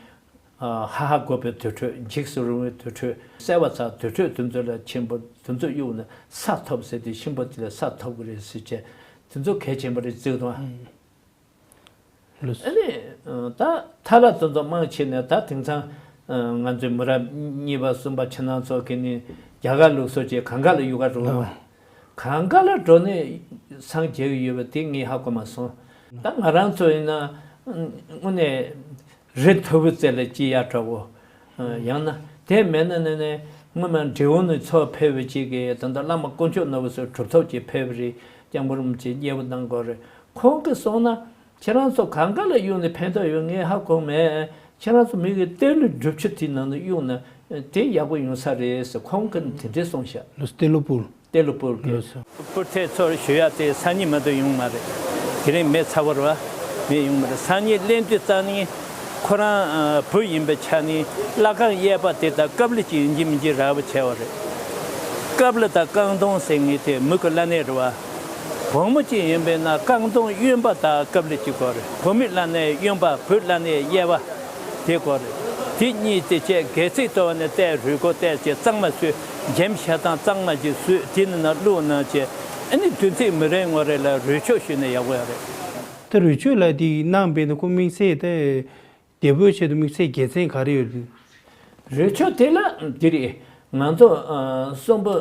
ཧ་ཧ་དགོས་པའི་དུར་ཁྲོད་འཇིགས་སུ་རུང་བའི་དུར་ཁྲོད་གསལ་བ་ཚ་དུར་ཁྲོད་དེ་ཚོ་ལ་ཆེན་པོ་དེ་ཚོ་གཡུག་ན་ས་ཐོབ་ཟེར་དུས་གཤིན་པོ་དེ་ལ་ས་ཐོབ་གི་རེད་ཟེར་བྱས་དེ་ཚོ་གལ་ཆེན་པོ་རེད་བརྩི་གི་འདུག་ཨ། ལགས་སོ། ཨ་ནི། ད་ཐ་ལ་དེ་ཚོ་མང་ཆེ་ནས་ད་དེང་སང་ང་ཚོའི་མི་རབས་གཉིས་པ་གསུམ་པ་ཁྱེད་རང་ཚོ་གི་ནི་རྒྱ་གར་ལུགས་སྲོལ་གྱི་གང་ག་ལ་གཡུག་ག་འགྲོ་གི་མ་རེད། གང་ག་ལ་འགྲོ་ནས་སངས་རྒྱས་ཀྱི་ཡོད་པ་དེ་ངས་ཧ་གོ་མ་སོང་། ད་ང་རང་ཚོ་ཡིན་ན་དངོས་གནས་རི་མཐོ་པོའི་རྩེ་ལ་སྐྱེས་ཡག་འདྲ་བོ། ཡང་ན་དེ་མེད་ན་ནི་ནི་སྔོན་མ་འབྲི་གུང་ནས་ཚུར་ཕེབས་པའི་ཅིག་གི་ད་ལྟ་བླ་མ་དཀོན་མཆོག་ནོར་བུ་སོགས་གྲུབ་ཐོབ་ཅིག་ཕེབས་པ་རེད། སྐྱབས་མགོན་རིན་པོ་ཆེ་མཉེས་པོ་གནང་དགོས་རེད། ཁོང་གིས་གསུངས་ན་ཁྱེད་རང་ཚོ་གང་ག་ལ་གཡུགས་ནས་ཕན་ཐོགས་ཡོད་ངས་ཧ་གོ་མེད། ཁྱེད་རང་ཚོ་མི་གི་གཏེར་ལོ་སྒྲུབ་ཆུ་དེ་ནང་དུ་གཡུགས་ན་དེ་ཡག་པོ་ཡོང་ས་རེད་ཟེར་ཁོང་གིས་དེ་འདྲས་གསུངས་ཤག་ལོ་སྟེ་ལོ་པུར། ཏེ་ལོ་པུར་གྱི། ལགས་སོ། པུར་ཐེ་ཚོར་ཞུ་ཡག་དེ་སང་ཉིན་མ་གཏོགས་ཡོང་མ་རེད། དེ་རིང་མེ་ཚ་བོ་རེད་བ། མེ་ཡོང་མ་རེད། སང་ཉིན་སླེབས་དུས་ཙ་ནི་ཁོ་རང་བུ་ཡིན་པའི་ཆ་ནི་བླ་རྐང་གཡས་པ་དེ་དང་ཀབ་ལི་གཅིག་ཡིན་གཅིག་མིན་གཅིག་རག་པ་བྱས་པ་རེད། ཀབ་ལི་དང་རྐང་གདོང་ཟེར་མཁན་དེ་མི་གི་བླ་གནས་རེད་བ། བུ་མོ་གཅིག་ཡིན་པས་ན་རྐང་གདོང་གཡོན་པ་དང་ཀབ་ལི་གཅིག་དགོས་རེད། བུ་མོའི་བླ་གནས་གཡོན་པ་བུའི་བླ་གནས་གཡས་པ། དེ་སྐོར་རེད། དེ་གཉིས་དེ་བཅས་སྒལ་ཚིགས་གཏོར་བ་ནས་བལྟས་རུས་ཁོག་བལྟས་བྱས་གཙང་མ་བཟོས། འཇམ་ཤ་སྟག་གཙང་མ་ཅིག་བཟོས་དེ་ནི་ནང་བླུགས་གནང་བྱས། ཨ་ནི་བདུན་ཚིགས་མི་རིང་ངོ་རེ་ལ་རུས་ཆོག་ཞུས་ན་ཡག་པོ་ཡོད་རེད། ད་རུས་ཆོག་ལ་དེ་གནང་བས་ན་ཁོ་དམིགས་བསལ་དེ་བདེ་པོའི་ཆེད་དུ་དམིགས་བསལ་དགེ་མཚན་ག་རེ་ཡོད་རེད། རུས་ཆོག་དེ་ལ་འདི་རེད། ང་ཚོ་ཨ་གསོན་པོ་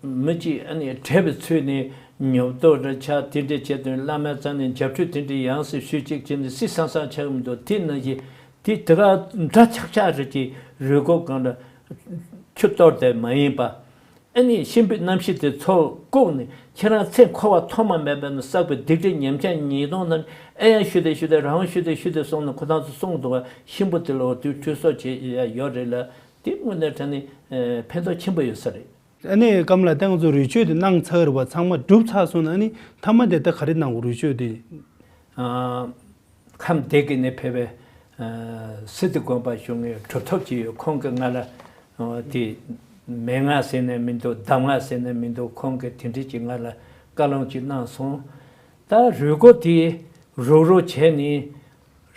མི་གཅིག་ཨ་ནི་བྲེལ་བའི་ཚུལ་ནས་ཉོབ་ཏོ་རེ་ཆགས་དེ་འདྲས་བྱས་དུས་བླ་མའི་རྩ་ནས་འཇབ་ཁྲུས་དེ་འདྲས་ཡང་སེ་ཞུས་གཅིག་བྱས་ནས་སི་སང་སང་ཆགས་མི་འདུག་དེ་ནང་བཞིན་དེ་དེ་ག་འདྲ་ཆག་ཆག་རེ་གྱི་རུས་ཁོག་སྒང་ལ་ཆུ་གཏོར་དེ་མ་ཡིན་པ། ཨ་ནི་གཤིན་པོའི་རྣམ་ཤེས་དེ་ཚོ་བཀུག་ནས་ཁྱེད་རང་ཚེ་འཁོར་བ་ཐོག་མ་མེད་པ་ནས་བསགས་པའི་སྡིག་སྒྲིབ་ཉེས་ཅན་ཉེས་ལྟུང་རྣམས་ཨེ་ཡང་ཞུ་དེ་ཞུ་དེ་རང་ཞུ་དེ་ཞུ་དེ་སོང་ནས་ཁོ་ཐག་ཚོ་གསུངས་འདུག་བ། གཤིན་པོ་དེ་ལ་འོ་དུས་ཁྲུས་གསོལ་བྱེད་ཡ་ཡོད་རེད་ལ། དེ་དངོས་གནས་དྲང་ནས་ཕན་ཐོགས་ཆེན་པོ་ཡོད་ས་རེད། ཨ་ནི་སྐམ་ལ་སྟེང་ཚོ་རུས་ཆོད་དེ་གནང་ཚར་བ་ཚང་མ་གྲུབ་ཚར་སོང་ན། ཨ་ནི་མཐའ་མ་དེ་ད་ག་རེ་གནང་དགོས་རུས་ཆོད་དེ། ཨ། ཁམས་སྡེ་དགེ་ནས་ཕེབས་པའི་ཨ་སི་ཏུ་དགོན་པ་གཞུང་གི་གྲུབ་ཐོབ་ཅིག་ཡོད། ཁོང་གིས་ང་ལ་ཨ་དེ་མན་ངག་ཟེར་ནས་མི་འདུག་གདམས་ངག་ཟེར་ནས་མི་འདུག་ཁོང་གིས་དེ་འདྲ་ཅིག་ང་ལ་བཀའ་སློབ་ཅིག་གནང་སོང་། ད་རུས་ཁོག་དེ་རུག་རུག་བྱས་ནས་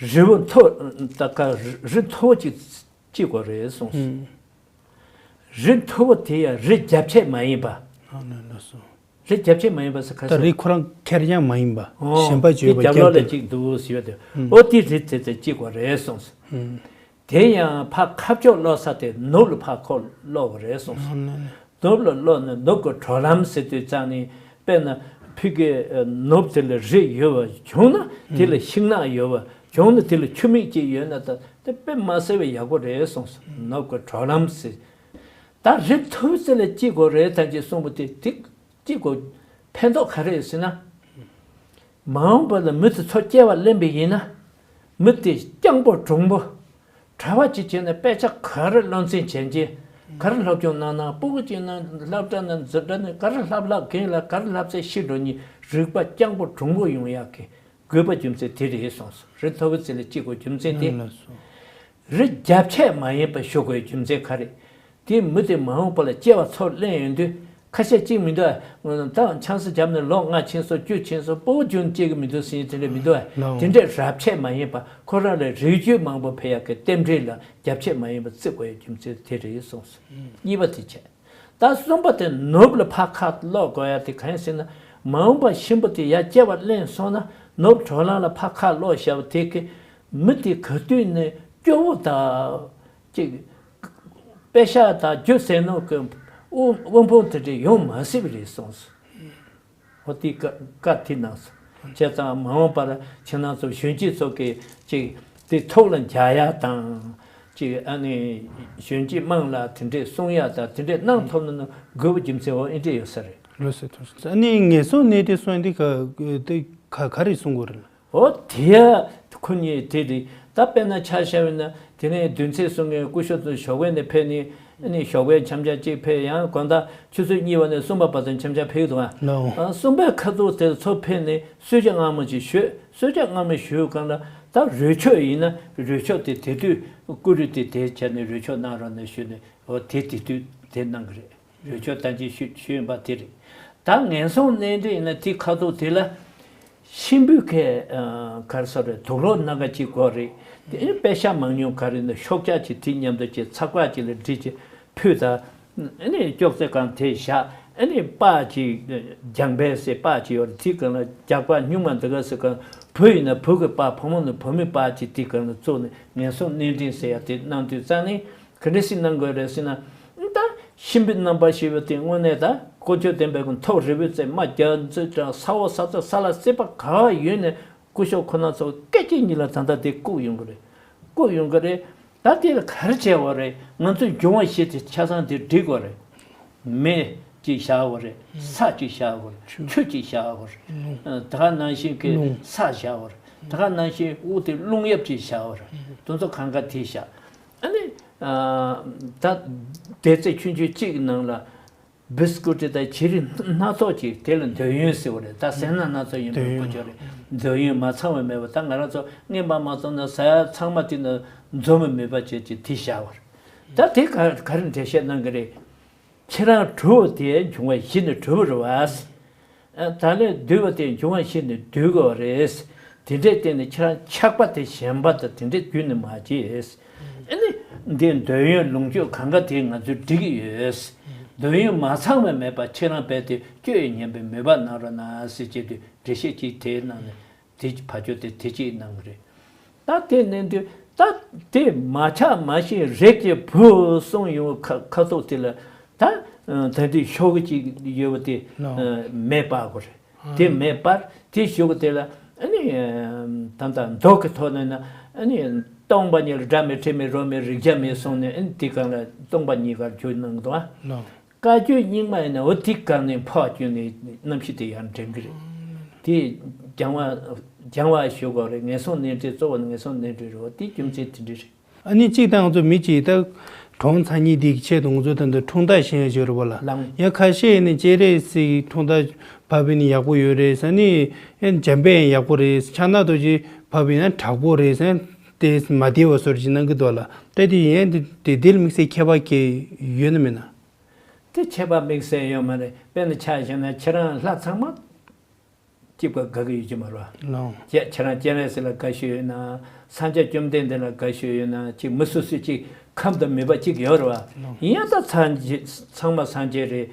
རི་བོ་མཐོ་ད་ག་རི་མཐོ་པོ་ཅིག་སྐྱེ་དགོས་རེད་གསུངས་སོང་། ཨུམ། རི་མཐོ་པོ་དེ་ཡང་རི་རྒྱབ་ཆད་མ་ཡིན་པ། ཨ་ལ་ལ་སོ། རི་རྒྱབ་ཆད་མ་ཡིན་པ་ཟེར་ག་ད་ཟེར། རི་ཁོ་རང་ཁེར་རྐྱང་མ་ཡིན་པ། ཨོ། གཞན་པ་བརྗོད་པ་རྒྱབ་ལོགས་ལ་རྒྱབ་གཅིག་འདུག་ཟེར་བ་དེ། ཨུམ། ཨོ་དེ་རི་དེ་དེ་གཅིག་པ་རེད་གསུངས་སོང་། ཨུམ། དེ་ཡང་ཕར་ཁ་ཕྱོགས་སློག་ས་དེ་ནུབ་ལ་ཕར་ཁོ་སློག་པ་རེད་གསུངས་སོང་། ཨ་ལ་ལ། ནུབ་ལ་སློག་ནས་ནུབ་ཀྱི་གྲོལ་ལམ་ཟེར་དུས་ཙང་ནི་དཔེར་ན་ཕ་གི་ནུབ་དེ་ལ་རི་ཡོད་པ་བྱུང་ན་དེ་ལ་ཨུམ། ཤིང་ནགས་ཡོད་པ་བྱུང་ན་དེ་ལ་ཆུ་མིག་ཅིག་ཡོད་ན་ད་དེ་དཔེ་མ་སྲིད་པའི་ཡག་པོ་རེད་གསུངས་སོང་། ནུབ་ཀྱི་གྲོལ་ལམ་ཟེར། ད་རི་མཐོ་ཚད་ལ་སྐྱེ་དགོས་རེད་ད་ཅེས་གསུངས་པ་དེ་དེ་སྐྱེ་དགོས་ཕན་ཐོགས་ག་རེ་ཡོད་ཟེར་ན། མ་འོངས་པ་ལ་མི་དེ་ཚོ་སྐྱེ་བ་ལེན་པ་ཡིན་ན། མི་དེ་སྤྱང་པོ་གྲུང་པོ། གྲྭ་པ་ཅིག་བྱས་ན་དཔེ་ཆ་ག་རེ་བློ་འཛིན་བྱེད་ཀྱི། ག་རེ་སློབ་སྦྱོང་གནང་ན་སྤུ་གུ་ཅིག་ན་སློབ་གྲྭ་ན་འཛིན་གྲྭ་ན་ག་རེ་བསླབ་བསླབ་མཁན་ལ་ག་རེ་བསླབ་ཚད་ཤེས་འགྲོ་ནི་རིག་པ་སྤྱང་པོ་གྲུང་པོ་ཡོང་ཡག་གི་དགོས་པ་རྒྱུ་མཚན་དེ་རེད་གསུངས་སོང་། རི་མཐོ་པོའི་རྩེ་ལ་སྐྱེ་དགོས་རྒྱུ་མཚན་དེ། ལགས་སོ། རི་རྒྱབ་ཆད་མ་ཡིན་པ་ཞུ་དགོས་རྒྱུ་མཚན་ག་རེ། དེ་མི་དེ་མ་འོངས་པ་ལ་སྐྱེ་བ་ཚོ་ལེན་ཡོང་དུས་ཁ་ཤས་གཅིག་མི་འདུག་ཨ། ད་ཆང་ས་བརྒྱབ་ནས་ལོ་ལྔ་ཕྱིན་སོང་བཅུ་ཕྱིན་སོང་སྤོ་བོ་རྒྱུན་སྐྱེ་གི་མི་འདུག་ཟེར་མཁན་དེ་འདྲ་མི་འདུག་ཨ། ལའོ། དེ་འདྲས་རབས་ཆད་མ་ཡིན་པ་ཁོ་རང་ལ་རིགས་རྒྱུད་མང་པོ་འཕེལ་ཡག་གི་རྟེན་འབྲེལ་ལ་རྒྱབ་ཆད་མ་ཡིན་པ་བརྩི་དགོས་ཡག་རྒྱུ་མཚན་དེ་རེད་གསུངས་སོང་། གཉིས་པ་དེ་བྱས། ད་གསུམ་པ་དེ་ནུབ་ལ་ཕར་ཁ་སློག་དགོས་ཡག་དེ་གང་ཡིན་ཟེར་ན། མ་འོངས་པ་གཤིན་པོ་དེ་ཡར་སྐྱེ་བ་ལེན་སོང་ན་ནུབ་གྲོལ་ལམ་ལ་ཕར་ཁ་སློག་བཞག་པ་དེ་གི་མི་དེ་ག་དུས་ནས་སྐྱོ་བོ་དང་། ཅིག་དཔེ་ཤག་དང་རྒྱུ་ཟས་ནོར་གྱི་དབུལ་དབུལ་ཕོངས་དེ་འདྲ་ཡོང་མ་སྲིད་པ་རེད་གསུངས་སོང་། ཨོ་དེ་བཀའ་བཀའ་དེ་གནང་སོང་། བྱས་ཙང་མ་འོངས་པར་ཁྱེད་རང་ཚོ་གཞོན་སྐྱེས་ཚོ་གིས་ཅིག་དེ་ཐུགས་ལ་འཇགས་ཡག་དང་། ཅིག་ཨ་ནི་གཞོན་སྐྱེས་དམངས་ལ་དེ་འདྲས་གསུང་ཡག་དང་དེ་འདྲས་གནང་ཐུབ་ན་ན་དགོས་པ་རྒྱུ་མཚན་འོ་ཨེ་འདྲས་ཡོད་ས་རེད། ལོ་སེ་ཐུགས་སོང་། ཨ་ནི་ངན་སོང་གནས་དེ་སོང་དེ་ག་དེ་ག་ག་རེ་གསུང་དགོས་རེད། འོ་དེ་ཡ་ཁོ་གཉིས་དེ་རེད། ད་དཔེར་ན་ཆ་བཞག་པ་ཡིན་ན་དེ་ནས་བདུན་ཚིགས་གསུང་མཁན་སྐུ་ཞབས་ཚོ་ཞོགས་པ་ནས་ཕེབས་ནས་ཨ་ནི་ཞོགས་པའི་འཆམ་འཆམ་གཅིག་ཕེབས། ཡང་དགོང་དག་ཆུ་ཚོད་གཉིས་པ་ནས་གསུམ་པ་བར་དུ་འཆམ་འཆམ་ཕེབས་ཀྱི་འདུག་ཨ། ལའོ། ཨ། གསུམ་པའི་ཁ་ཐུག་དེར་ཚོ་ཕེབས་ནས་གསོལ་ཇ་མངར་མོ་ཅིག་ཞུས། གསོལ་ཇ་མངར་མོ་ཞུས་སྒང་ལ་ད་རུས་ཆོག་ཡིན་ན་རུས་ཆོག་དེ་དེ་དུས་ཀུ་རུ་དེ་དེ་བྱས་ནས་རུས་ཆོག་གནང་རོགས་གནང་ཞུས་ནས་འོ་དེ་དེ་དུས་དེ་གནང་གི་རེད། རུས་ཆོག་ད་ཅི་ཞུ་ཞུས་ཡིན་པ་དེ་རེད། ད་ངན་སོང་གནས་འདྲེན་ཡིན་ན་དེ་ཁ་ཐུག་དེ་ལ་གཤིན་པོའི་ཁའི་ཨ་ག་རེ་ཟེར་རེད། དུག་ལོག་སྣ་ཁ་གཅིག་དགོས་རེད། དེ་ནི་དཔེ་ཤག་མང་ཉུང་ག་རེ་ཡིན་ན་ཤོག་ཆག་ཅིག་དེ་མཉམ་དུ་བྱས་ཚགས་པར་ཅིག་ལ་བསྒྲིགས་བྱས་ཕུལ། ད་ཨ་ནི་ཅོག་ཙེ་སྒང་དེ་བཞག་ཨ་ནི་པར་ཅིག་རྒྱང་འཕེན་ཟེར་པར་ཅིག་ཡོད་རེད། དེ་སྒང་ལ་རྒྱགས་པ་སྨྱུག་མ་འདི་ག་ཟེར་སྒང་བུ་ཡིན་ན་བུ་གི་པར་བུ་མོ་ན་བུ་མོའི་པར་ཅིག་དེ་སྒང་ལ་བཙུགས་ནས་ངན་སོང་གནས་འདྲེན་ཟེར་ཡ་དེ་གནང་དུས་ཙང་ནི། ག་འདྲ་ཞིག་གནང་དགོས་རེད་ཟེར་ན། ད་གཤིན་པོའི་རྣམ་པར་ཤེས་པ་དེ་དངོས་གནས་ད་དཀོན་མཆོག་ལྡན་པའི་ཐོག་རི་བོའི་རྩེ་རྨ་རྒྱ་མཚོའི་འགྲམ་ས་འོག་ས་མཐོ་ས་ལ་སྲིད་པ་ག་བ་ཡོད་ནས་སྐུ་ཞབས་ཁོ་ན་ཚོ་སྐད་ཅིག་ཉིད་ལ་ད་ལྟ་དེ་བཀུག་ཡོང་གི་རེད། བཀུག་ཡོང་གི་རེད། ད་དེ་ལ་ག་རེ་བྱས་པ་རེད། ང་ཚོའི་འབྱུང་བ་བཞི་དེ་ཆ་ཚང་དེ་སྒྲིག་དགོས་རེད། མེ་གཅིག་བཞག་པ་རེད། ས་གཅིག་བཞག་པ་རེད། ཆུ་གཅིག་བཞག་པ་རེད། ད་ག་ནང་བཞིན་གྱི་ས་བཞག་པ་རེད། ད་ག་ནང་བཞིན་དབུགས་དེ་རླུང་ཡབ་གཅིག་བཞག་པ་རེད། དེ་ཚོ་གང་ག་དེ་བཞག་ཨ་ནི། ད་སྡེར་རྩེ་ཆུང་ཆུང་གཅིག་གི་ནང་ལ་བིས་ཀུ་ཊི་དང་བྱི་རིལ་སྣ་ཚོགས་ཅིག་དེ་ལ་འདོད་ཡོན་ཟེར་བ་རེད། ད་ཟས་སྣ་སྣ་ཚོགས་ཡིན་པའི་སྐུ་ཅོག་རེད། འདོད་ཡོན་མ་ཚང་བ་མེད་པ། ད་ང་རང་ཚོ་རྔན་པ་མ་བཙོངས་ན་ཟ་ཡ་ཚང་མ་དེ་ནི་འཛོམས་པ་མེད་པ་བྱས་ཀྱི་དེ་བཞག་པ་རེད། ད་དེ་ག་ག་རེ་འགྲེལ་བཤད་གནང་གི་རེད། ཁྱེད་རང་གྲུབ་པ་དེ་འབྱུང་བ་བཞི་ནས་གྲུབ་པ་རེད་བ། ད་ལས་བསྡུས་པ་དེ་འབྱུང་བ་བཞི་ནས་བསྡུས་དགོས་པ་རེད། དེ་འདྲའི་སྟེང་ནས་ཁྱེད་རང་ཆགས་པ་དེ་ཞེན་པ་དང་དེ་འདྲའི་བརྒྱུད་ནས་མ་བྱེད། ཨ་ནི་འདི་འདོད་ཡོན་ལོངས་སྤྱོད་གང་ག་དེ་ང་ཚོས་སྒྲིག་གི་ཡོད། འདོད་ཡོན་མ་ཚང་བ་མེད་པ་ཁྱེད་རང་རྦད་དེ་སྤྱོད་ཡོན་ཉམས་པའི་མོས་པ་གནང་རོགས་གནང་ཟེར་བྱས་དུས་འགྲེལ་བཤད་ཅིག་དེའི་ནང་ནས། དེ་ཕ་ཆོས་དེ་དེ་གཅིག་གནང་གི་རེད། ད་དེ་ནས་དུས་ད་དེ་མ་ཆགས་མ་ཞེན་རིགས་ཀྱི་བུ་གསུངས་ཡོང་ཁ་ཁ་ཐུག་དེ་ལ་ད་ད་དེ་ཤོག་གུ་གཅིག་ཡོད་པ་དེ་མེ་སྤར་དགོས་རེད། དེ་མེ་སྤར་དེ་ཤོག་གུ་དེ་ལ་ཨ་ནི་ད་ད་མདོ་གི་ཐོག་ནས་ན་ཨ་ནི་སྟོང་པ་ཉིད་ལ་སྒྲ་མེད་དྲི་མེད་རོ་མེད་རེག་བྱ་མེད་གསུངས་ནས་ཨ་ནི་དེ་གང་ལ་སྟོང་པ་ཉིད་ཀར་གྱུར་གནང་འདུག་ཨ། བཀའ་བརྒྱུད་རྙིང་མ་ཡིན་ན་འོ་དེ་བཀག་ནས་ཕར་བསྐྱོན་ནས་རྣམ་ཤེས་དེ་ཡར་འདྲེན་གི་རེད། དེ་སྦྱང་བ་སྦྱང་བ་ཞུ་དགོས་རེད། ངན་སོང་གནས་འདྲེན་གཙོ་བོ་ནི་ངན་སོང་གནས་འདྲེན་རེད། འོ་དེ་རྒྱུ་མཚན་དེ་འདྲ་རེད། ཨ་ནི་གཅིག་དང་ང་ཚོ་མི་གཅིག་ད་གྲོངས་ཚར་མཁན་དེའི་ཆེད་དུ་ང་ཚོ་ད་ལྟ་འཁྲུངས་རྟགས་ཤེས་ཡ་ཡོད་རེད་པ་ལ། ལགས། ཡང་ཁ་ཤས་ནི་སྤྱན་རས་གཟིགས་འཁྲུངས་རྟགས་བབས་པ་ཡིན་ན་ཡག་པོ་ཡོད་རེད་ཟེར་ནས། ཡང་འཇམ་དཔལ་ཡང་ཡག་པོ་རེད། ཕྱག་ན་རྡོ་རྗེ་བབས་པ་ཡིན་ན་དྲག་པོ་རེད་ཟེར་ཏེ་མ་བདེ་བ་བཟོ་འདྲ་ཅིག་གནང་གི་འདུག་ལ། ད་དེ་ཡན་དེ་དེ་དེ་ལ་དམིགས་བསལ་ཁྱད་པར་གྱི་ཡོད་ན་མེད་ན། དེ་ཁྱད་པར་དམིགས་བསལ་ཡོད་མ་རེད། དཔེར་ན་ཆ་བཞག་ན་ཁྱེད་རང་ལྷ་ཚང་མ་གཅིག་པ་དགའ་གི་ཡོད་ཀྱི་མ་རེད་པ། ལགས། ཁྱེད་ཁྱེད་རང་སྤྱན་རས་གཟིགས་ལ་དགའ་ཤོས་ཡོད་ན། སངས་རྒྱས་བཅོམ་ལྡན་འདས་ལ་དགའ་ཤོས་ཡོད་ན། གཅིག་མི་སོ་སོའི་གཅིག་ཁམས་དང་མོས་པ་གཅིག་ཡོད་རེད་པ། ལགས། ཡིན་ཡང་ད་ཚང་ཚང་མ་སངས་རྒྱས་རེད།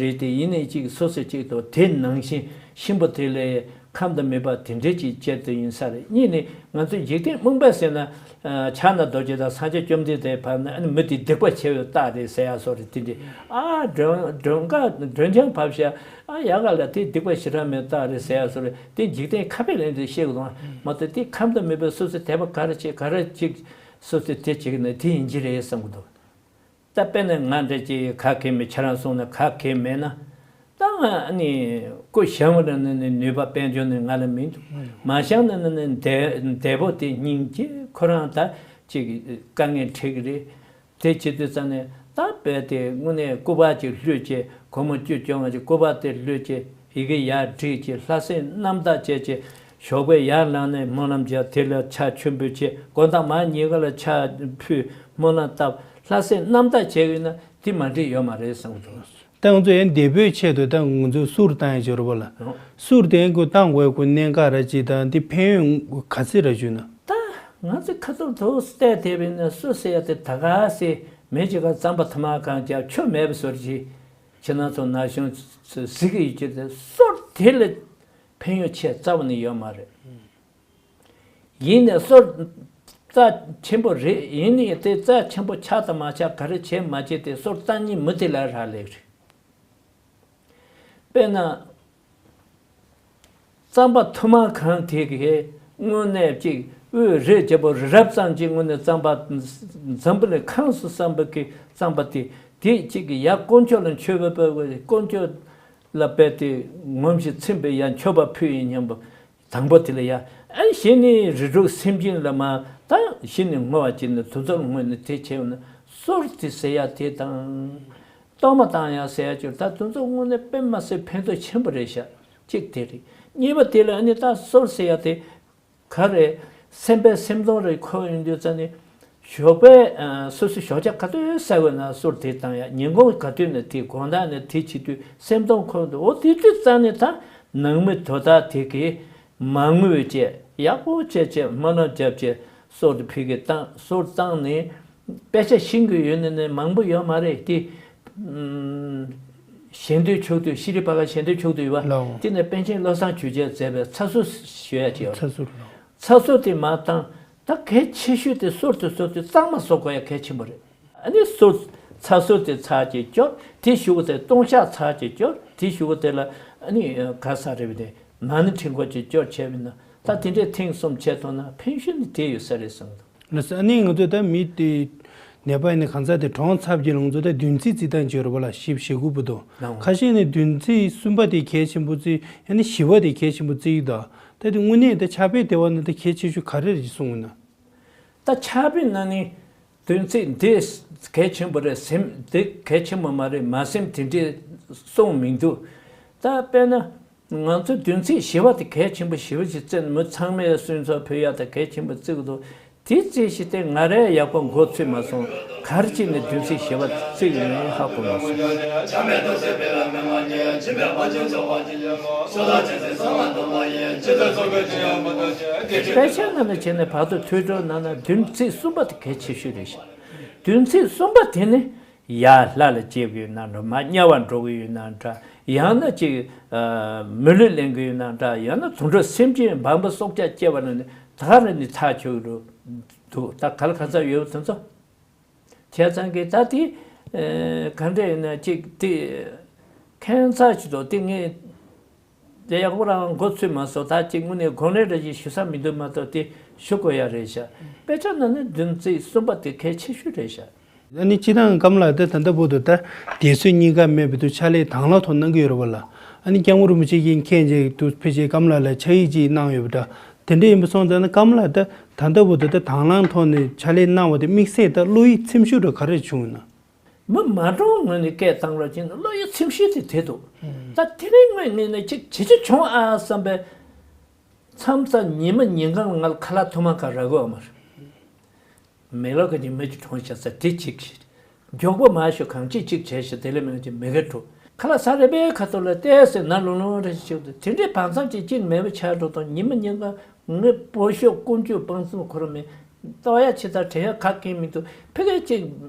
རེད་དེ་ཡིན་ནའི་གཅིག་སོ་སོ་གཅིག་ཏུ་དེ་ནང་བཞིན་གཤིན་པོ་དེ་ལས་ཁམས་དང་མོས་པ་དེ་འདྲའི་གཅིག་བཅད་དུ་ཡིན་ས་རེད། གཉིས་ནི་ང་ཚོ་འཇིག་རྟེན་རྨོངས་པ་ཟེར་ན། ཕྱག་ན་རྡོ་རྗེ་དང་སངས་རྒྱས་བཅོམ་ལྡན་འདས་བབས་ན་ཨ་ནི་མི་དེ་སྡིག་པ་ཆེ་བའི་རྟགས་རེད་ཟེར་ཡ་བཟོ་རེད། དེ་འདྲའི་ཨ་མགྲོན་མགྲོན་ཁ་མགྲོན་ཆང་བབས་ཤག་ཨ་ཡག་ག་ལ་དེ་སྡིག་པ་ཞེ་དྲག་མེད་རྟགས་རེད་ཟེར་ཡ་བཟོ་རེད། དེ་འཇིག་རྟེན་ཁ་དཔེ་ལེན་དུས་ཤེས་དགོས་མ་གཏོགས་དེ་ཁམས་དང་མོས་པས་སོ་སོའི་དད་པ་ག་རེ་བྱེད་ག་རེ་གཅིག་སོ་སོས་དེ་བྱེད་ཀྱི་ན་དེ་ཡིན་གྱི་རེད་བསམ་གྱི་འདུག་ད་དཔེར་ན་ང་འདྲ་ཅིག་ག་གེ་མེད། ཁྱེད་རང་སོང་ན་ག་གེ་མེད་ན། ད་ང་ནི་སྐུ་གཞོན་པ་ནས་ནི་ནུས་པ་དཔལ་འབྱོར་ནི་ང་ལ་མི་འདུག་མ་གཞི་ནས་ནི་ནི་འདས་འདས་པོ་དེ་སྙིང་རྗེ་ཁོ་རང་ད་ཅིག་དཀའ་ངལ་འཕྲད་ཀྱི་རེད། དེ་བྱེད་དུས་ཙང་ནས་ད་དཔེ་དེ་དངོས་གནས་སྐུ་པར་ཅིག་ལྷོད་བྱས། སྒོར་མོ་བཅུ་བཅོ་ལྔ་ཅིག་སྐུ་པར་དེ་ལྷོད་བྱས། ཡི་གེ་ཡར་བྲིས་བྱས། ལྷ་སྲས་རྣམ་དག་བྱས་བྱས། ཞོགས་པའི་ཡར་ལངས་ནས་སྨོན་ལམ་བརྒྱབ། དེ་ལ་ཕྱག་མཆོད་འབུལ་བྱས། དགོང་དག་མར་ཉལ་ཁ་ལ་ཕྱག་ཕུལ། སྨོན་ལམ་བཏབ། ལྷ་སྲས་རྣམ་དག་བྱས་ཡོད་ན་དེ་མ་འགྲིག་ཡོད་མ་རེད་བསམ་གྱི་འདུག་ད་ང་ཚོ་ཡང་བདེ་པོའི་ཆེད་དུ་ད་ང་ཚོ་གསུར་བཏང་ཡ་ཅིག་ཡོད་རེད་པ་ལ། ཨོ། གསུར་དེ་ཁོ་བཏང་དགོས་ཁོ་གནད་འགག་ར་ཅིག་དང་དེ་ཕན་ཡོན་ག་ཚོད་ར་བྱུང་ན། ད་ང་ཚོ་ཁ་ཐུག་ཐུག་བལྟས་བསྡད་པ་ཡིན་ན་གསུར་ཟེར་ཡ་དེ་ད་ག་སེ་མི་གཅིག་ག་རྩམ་པ་ཐུར་མ་གང་བརྒྱབ་ཆོ་མེད་པ་བཟོ་འདྲ་ཅིག་ཁྱེད་རང་ཚོ་ན་གཞོན་ཚོས་གཟིགས་ཀྱི་ཡོད་ཀྱི་རེད། གསུར་དེ་ལས་ཕན་ཡོན་ཆེ་རྩ་བ་ནས་ཡོད་མ་རེད། ཡིན་ནའི་གསུར་རྩ་ཆེན་པོ་རེད། ཡིན་ནའི་དེ་རྩ་ཆེན་པོ་ཆགས་དང་མ་ཆགས་ག་རེ་བྱས་མ་བྱས་དེ་གསུར་བཏང་མཁན་མི་དེ་ལ་རག་ལས་རེད། དཔེར་ན། རྩམ་པ་ཐུར་མ་གང་དེ་གིས་དངོས་གནས་ཅིག་དབུགས་རེག་བྱེད་པོ་རི་རབ་ཙམ་ཅིག་དངོས་གནས་རྩམ་པ་འཛམ་བུ་གླིང་གང་སུ་བསམ་པ་གི་རྩམ་པ་དེ་དེ་གཅིག་གིས་ཡར་དཀོན་མཆོག་ལ་མཆོད་པ་ཕུལ་དགོས། དཀོན་མཆོག་ལ་དཔེ་དེ་ངོམས་ཤིང་ཚིམ་པའི་ཡར་མཆོད་པ་ཕུལ་ཡིན་སྙམ་པ། དང་པོ་དེ་ལ་ཡ། ཨ་གཞི་ནས་རིགས་དྲུག་སེམས་ཅན་ལ་མ་ད་གཞི་ནས་བསྔོ་བ་བྱས་ནས་དེ་ཚོར་བསྔོས་ནས་དེ་བྱས་ཡོང་ན་གསུར་དེ་ཟེར་ཡ་དེ་དང་། གཏོར་མ་བཏང་ཡ་ཟེར་ཡ་ཅིག་ད་དེ་ཚོ་དངོས་གནས་དཔེ་མ་སྲིད་ཕན་ཐོགས་ཆེན་པོ་རེད་ཤག་གཅིག་དེ་རེད། གཉིས་པ་དེ་ལ་ཨ་ནི་ད་གསུར་ཟེར་ཡ་དེ་ག་རེ་སེམས་པའི་སེམས་གདུང་རེ་འཁོར་ཡོང་དུས་ཙ་ནི། ཞོགས་པའི་ཨ་སོ་སོའི་ཞོགས་ཇ་ག་དུས་ཟ་དགོས་ན་གསུར་དེ་བཏང་ཡ། ཉིན་གུང་ག་དུས་ནས་དེ་དགོང་དག་ནས་དེ་བྱེད་དུས་སེམས་གདུང་འཁོར་འདུག་འོ་དེ་དུས་ཙ་ནི་ད་ནང་མི་དོ་བདག་དེ་གིས་མ་ངུས་བྱས་ཡག་པོ་བྱས་བྱས་སྨོན་ལམ་བརྒྱབ་བྱས་གསུར་དེ་ཕ་གིར་བཏང་། གསུར་བཏང་ནས་དཔེ་ཆ་ཤེས་ཀྱི་ཡོད་ནི་ནི་མང་པོ་ཡོད་མ་རེད་དེ། ཨམ། ཞལ་འདོན་ཕྱོགས་དུས་ཤྲཱི་པཱ་ལགས་ཞལ་འདོན་ཕྱོགས་དུས་ཡོད་པ། ལགས། དེ་ནས་པཎ་ཆེན་བློ་བཟང་ཆོས་རྒྱན་མཛད་པའི་ཚ་གསུར་ཞུ་ཡ་ཅིག་ཡོད། ཚ་གསུར་ལགས། ཚ་གསུར་དེ་མར་བཏང་། ད་གལ་ཆེ་ཤོས་དེ་གསུར་དེ་གསུར་དེ་གཙང་མ་བཟོ་དགོས་ཡ་གལ་ཆེན་པོ་རེད། ཨ་ནི་གསུར་ཚ་གསུར་དེ་ཚར་གཅིག་སྐྱོར། དེ་གཞུག་གུ་དེ་ལྟུང་བཤགས་ཚར་གཅིག་སྐྱོར། དེ་གཞུག་གུ་དེ་ལ་ཨ་ནི་ག་ས་རེད་པ་དེ་མ་ཎི་ཕྲེང་སྐོར་གཅིག་སྐྱོར་བྱས་པ་ཡིན་ན་ད་དེ་འདྲས་ཐེངས་གསུམ་བྱས་ཐུབ་ན་ཕན་ཤུན་དེ་ཡོད་ས་རེད་བསམ་གྱི་འདུག་ལགས་སོ། ཨ་ནི་ང་ཚོ་ད་མི་དེ་ནད་པ་ཡིན་ན་གང་ཟག་དེ་གྲོངས་ཚར་རྗེས་ལ་ང་ཚོ་ད་བདུན་ཚིགས་བརྩི་སྟངས་ཅིག་ཡོད་རེད་པ་ལགས། བཞི་བཞི་དགུ་བར་དུ། ལགས། ཁ་ཤས་ནས་བདུན་ཚིགས་གསུམ་པ་དེ་གལ་ཆེན་པོ་བརྩི། ཡང་ན་བཞི་པ་དེ་གལ་ཆེན་པོ་བརྩི་གི་འདུག་ད་དེ་དངོས་གནས་ད་ཕྱག་དཔེ་དེ་བ་ནི་ད་གལ་ཆེ་ཤོས་ག་རེ་རེད་ཅེས་གསུངས་ཡོད་ན། ད་ཕྱག་དཔེ་ནང་ནས་བདུན་ཚིགས་འདི་གལ་ཆེན་པོ་རེད་སེམས། འདི་གལ་ཆེན་པོ་མ་རེད་མ་སེམས་དེ་འདྲས་གསུངས་མི་འདུག་ད་དཔེར་ན། ང་ཚོ་བདུན་ཚིགས་བཞི་པ་དེ་གལ་ཆེན་པོ་ཞེ་པོ་ཅིག་བརྩི་ནས་མི་ཚང་མས་གསོལ་ཚོགས་ཕུལ་ཡག་དེ་གལ་ཆེན་པོ་བརྩི་གི་འདུག་དེ་བརྩིས་ཤིག་སྟེ་ང་རས་ཡག་པོ་མགོ་ཚོས་མ་སོང་། ག་རེ་བྱས་ནས་བདུན་ཚིགས་བཞི་པ་བརྩི་གི་ཡོད་ཧ་གོ་མ་སོང་། དཔེ་ཆ་ནང་ནས་བྱས་ནས་བར་དུ་ཐོས་གྲོལ་གནང་ན་བདུན་ཚིགས་གསུམ་པ་དེ་གལ་ཆེ་ཤོས་རེད་ཤག་བདུན་ཚིགས་གསུམ་པ་དེ་ནི། ཡར་ལྷ་ལ་བཅས་པའི་ཡོད་ན་འདྲ། མར་དམྱལ་བར་འགྲོ་གི་ཡོད་ན་འདྲ། ཡང་ན་ཅིག་ཨ་མི་ལུས་ལེན་གི་ཡོད་ན་འདྲ། ཡང་ན་དུད་འགྲོ་སེམས་ཅན་འབར་འབུར་སྲོག་ཆགས་སྐྱེ་བ་ན་ནི་ད་ག་རེ་ནི་ཐག་ཆོད་གི་འདུག་ད་ག་ལ་ག་ཚ་ཡོད་དེ་ཚོ། བྱས་ཙང་གི་ད་དེ་ཨ་ག་འདྲ་ཡིན་ན་ཅིག་དེ་ཁྱད་མཚར་ཅིག་འདུག་དེ་ངས། དེ་ཡག་པོ་རང་མགོ་ཚོས་མ་སོང་། ད་ཅིག་དངོས་གནས་དགོངས་ལས་འདྲ་ཞིག་ཞུ་ས་མི་འདུག་མ་གཏོགས་དེ་ཞུ་དགོས་ཡ་རེད་ཤག་དཔེ་ཆ་ནང་ནས་བདུན་ཚིགས་གསུམ་པ་དེ་གལ་ཆེ་ཤོས་རེད་ཤག་ཨ་ནི་སྤྱིར་བཏང་སྐམ་ལགས་ད་ད་ལྟ་བར་དུ་ད་སྡེ་ཚན་གཉིས་ཀ་མེད་པའི་དུ་ཕྱག་ལས་དང་བླངས་ཐོག་གནང་གི་ཡོད་རེད་པ་ལགས། ཨ་ནི་སྐྱབས་མགོན་རིན་པོ་ཆེ་གིས་མཁྱེན་རྗེས་དུ་ཕལ་ཆེར་སྐམ་ལགས་ལ་ཕྱག་ཡིག་ཅིག་གནང་ཡོད་པ་འདྲ། དེ་འདྲ་ཡིན་པ་སོང་ཙང་ན་སྐམ་ལགས་ད་ད་ལྟ་བར་དུ་ད་དང་བླངས་ཐོག་ནས་ཕྱག་ལས་གནང་བ་དེ་དམིགས་བསལ་ད་བློ་ཡིད་ཚིམ་ཤོས་འདྲ་ག་རེ་བྱུང་ཡོད་ན། མི་མང་པོའི་ངོས་ནས་སྐད་བཏང་རོགས་བྱས་ན་བློ་ཡིད་ཚིམ་ཤོས་དེ་དེ་འདུག་ད་དེ་རིང་ངོས་ངོས་ནས་ཅིག་བྱེད་རྒྱུ་བྱུང་ཨ་བསམ་པའི། མཚམས་མཚམས་ཉི་མ་ཉིན་གང་ང་ལ་ཁ་ལག་ཐུར་མ་ཁ་རག་གི་ཡོད་མ་རེད། མེ་ལོག་གི་ཉི་མ་གཅིག་གྲོངས་བཞག་ས་དེ་གཅིག་བྱས། མགྱོགས་པོ་མ་ཞུ་གང་ཅི་གཅིག་བྱས་ཤག་དེ་ལས་མེད་ཀྱི་མེ་ག་འགྲོ། ཁ་ལག་ས་རེ་པའི་ཁ་ཐོག་ལ་བལྟས་ཟེར་ན་ལོང་ལོང་རེ་ཞིག་འདུག་དེ་འདྲའི་བང་མཚམས་ཅིག་གཅིག་མེད་པ་ཆགས་འགྲོ་དང་ཉི་མ་ཉིན་གང་ངའི་པོ་ཤོག་ཀུན་སྤྱོད་སྤང་གསུམ་ཁོ་ར་མེད། ལྟོགས་ཡ་ཆེ་ཐག་དྲན་ཡ་ག་གིན་མི་འདུག་ཕ་གི་ཅིག་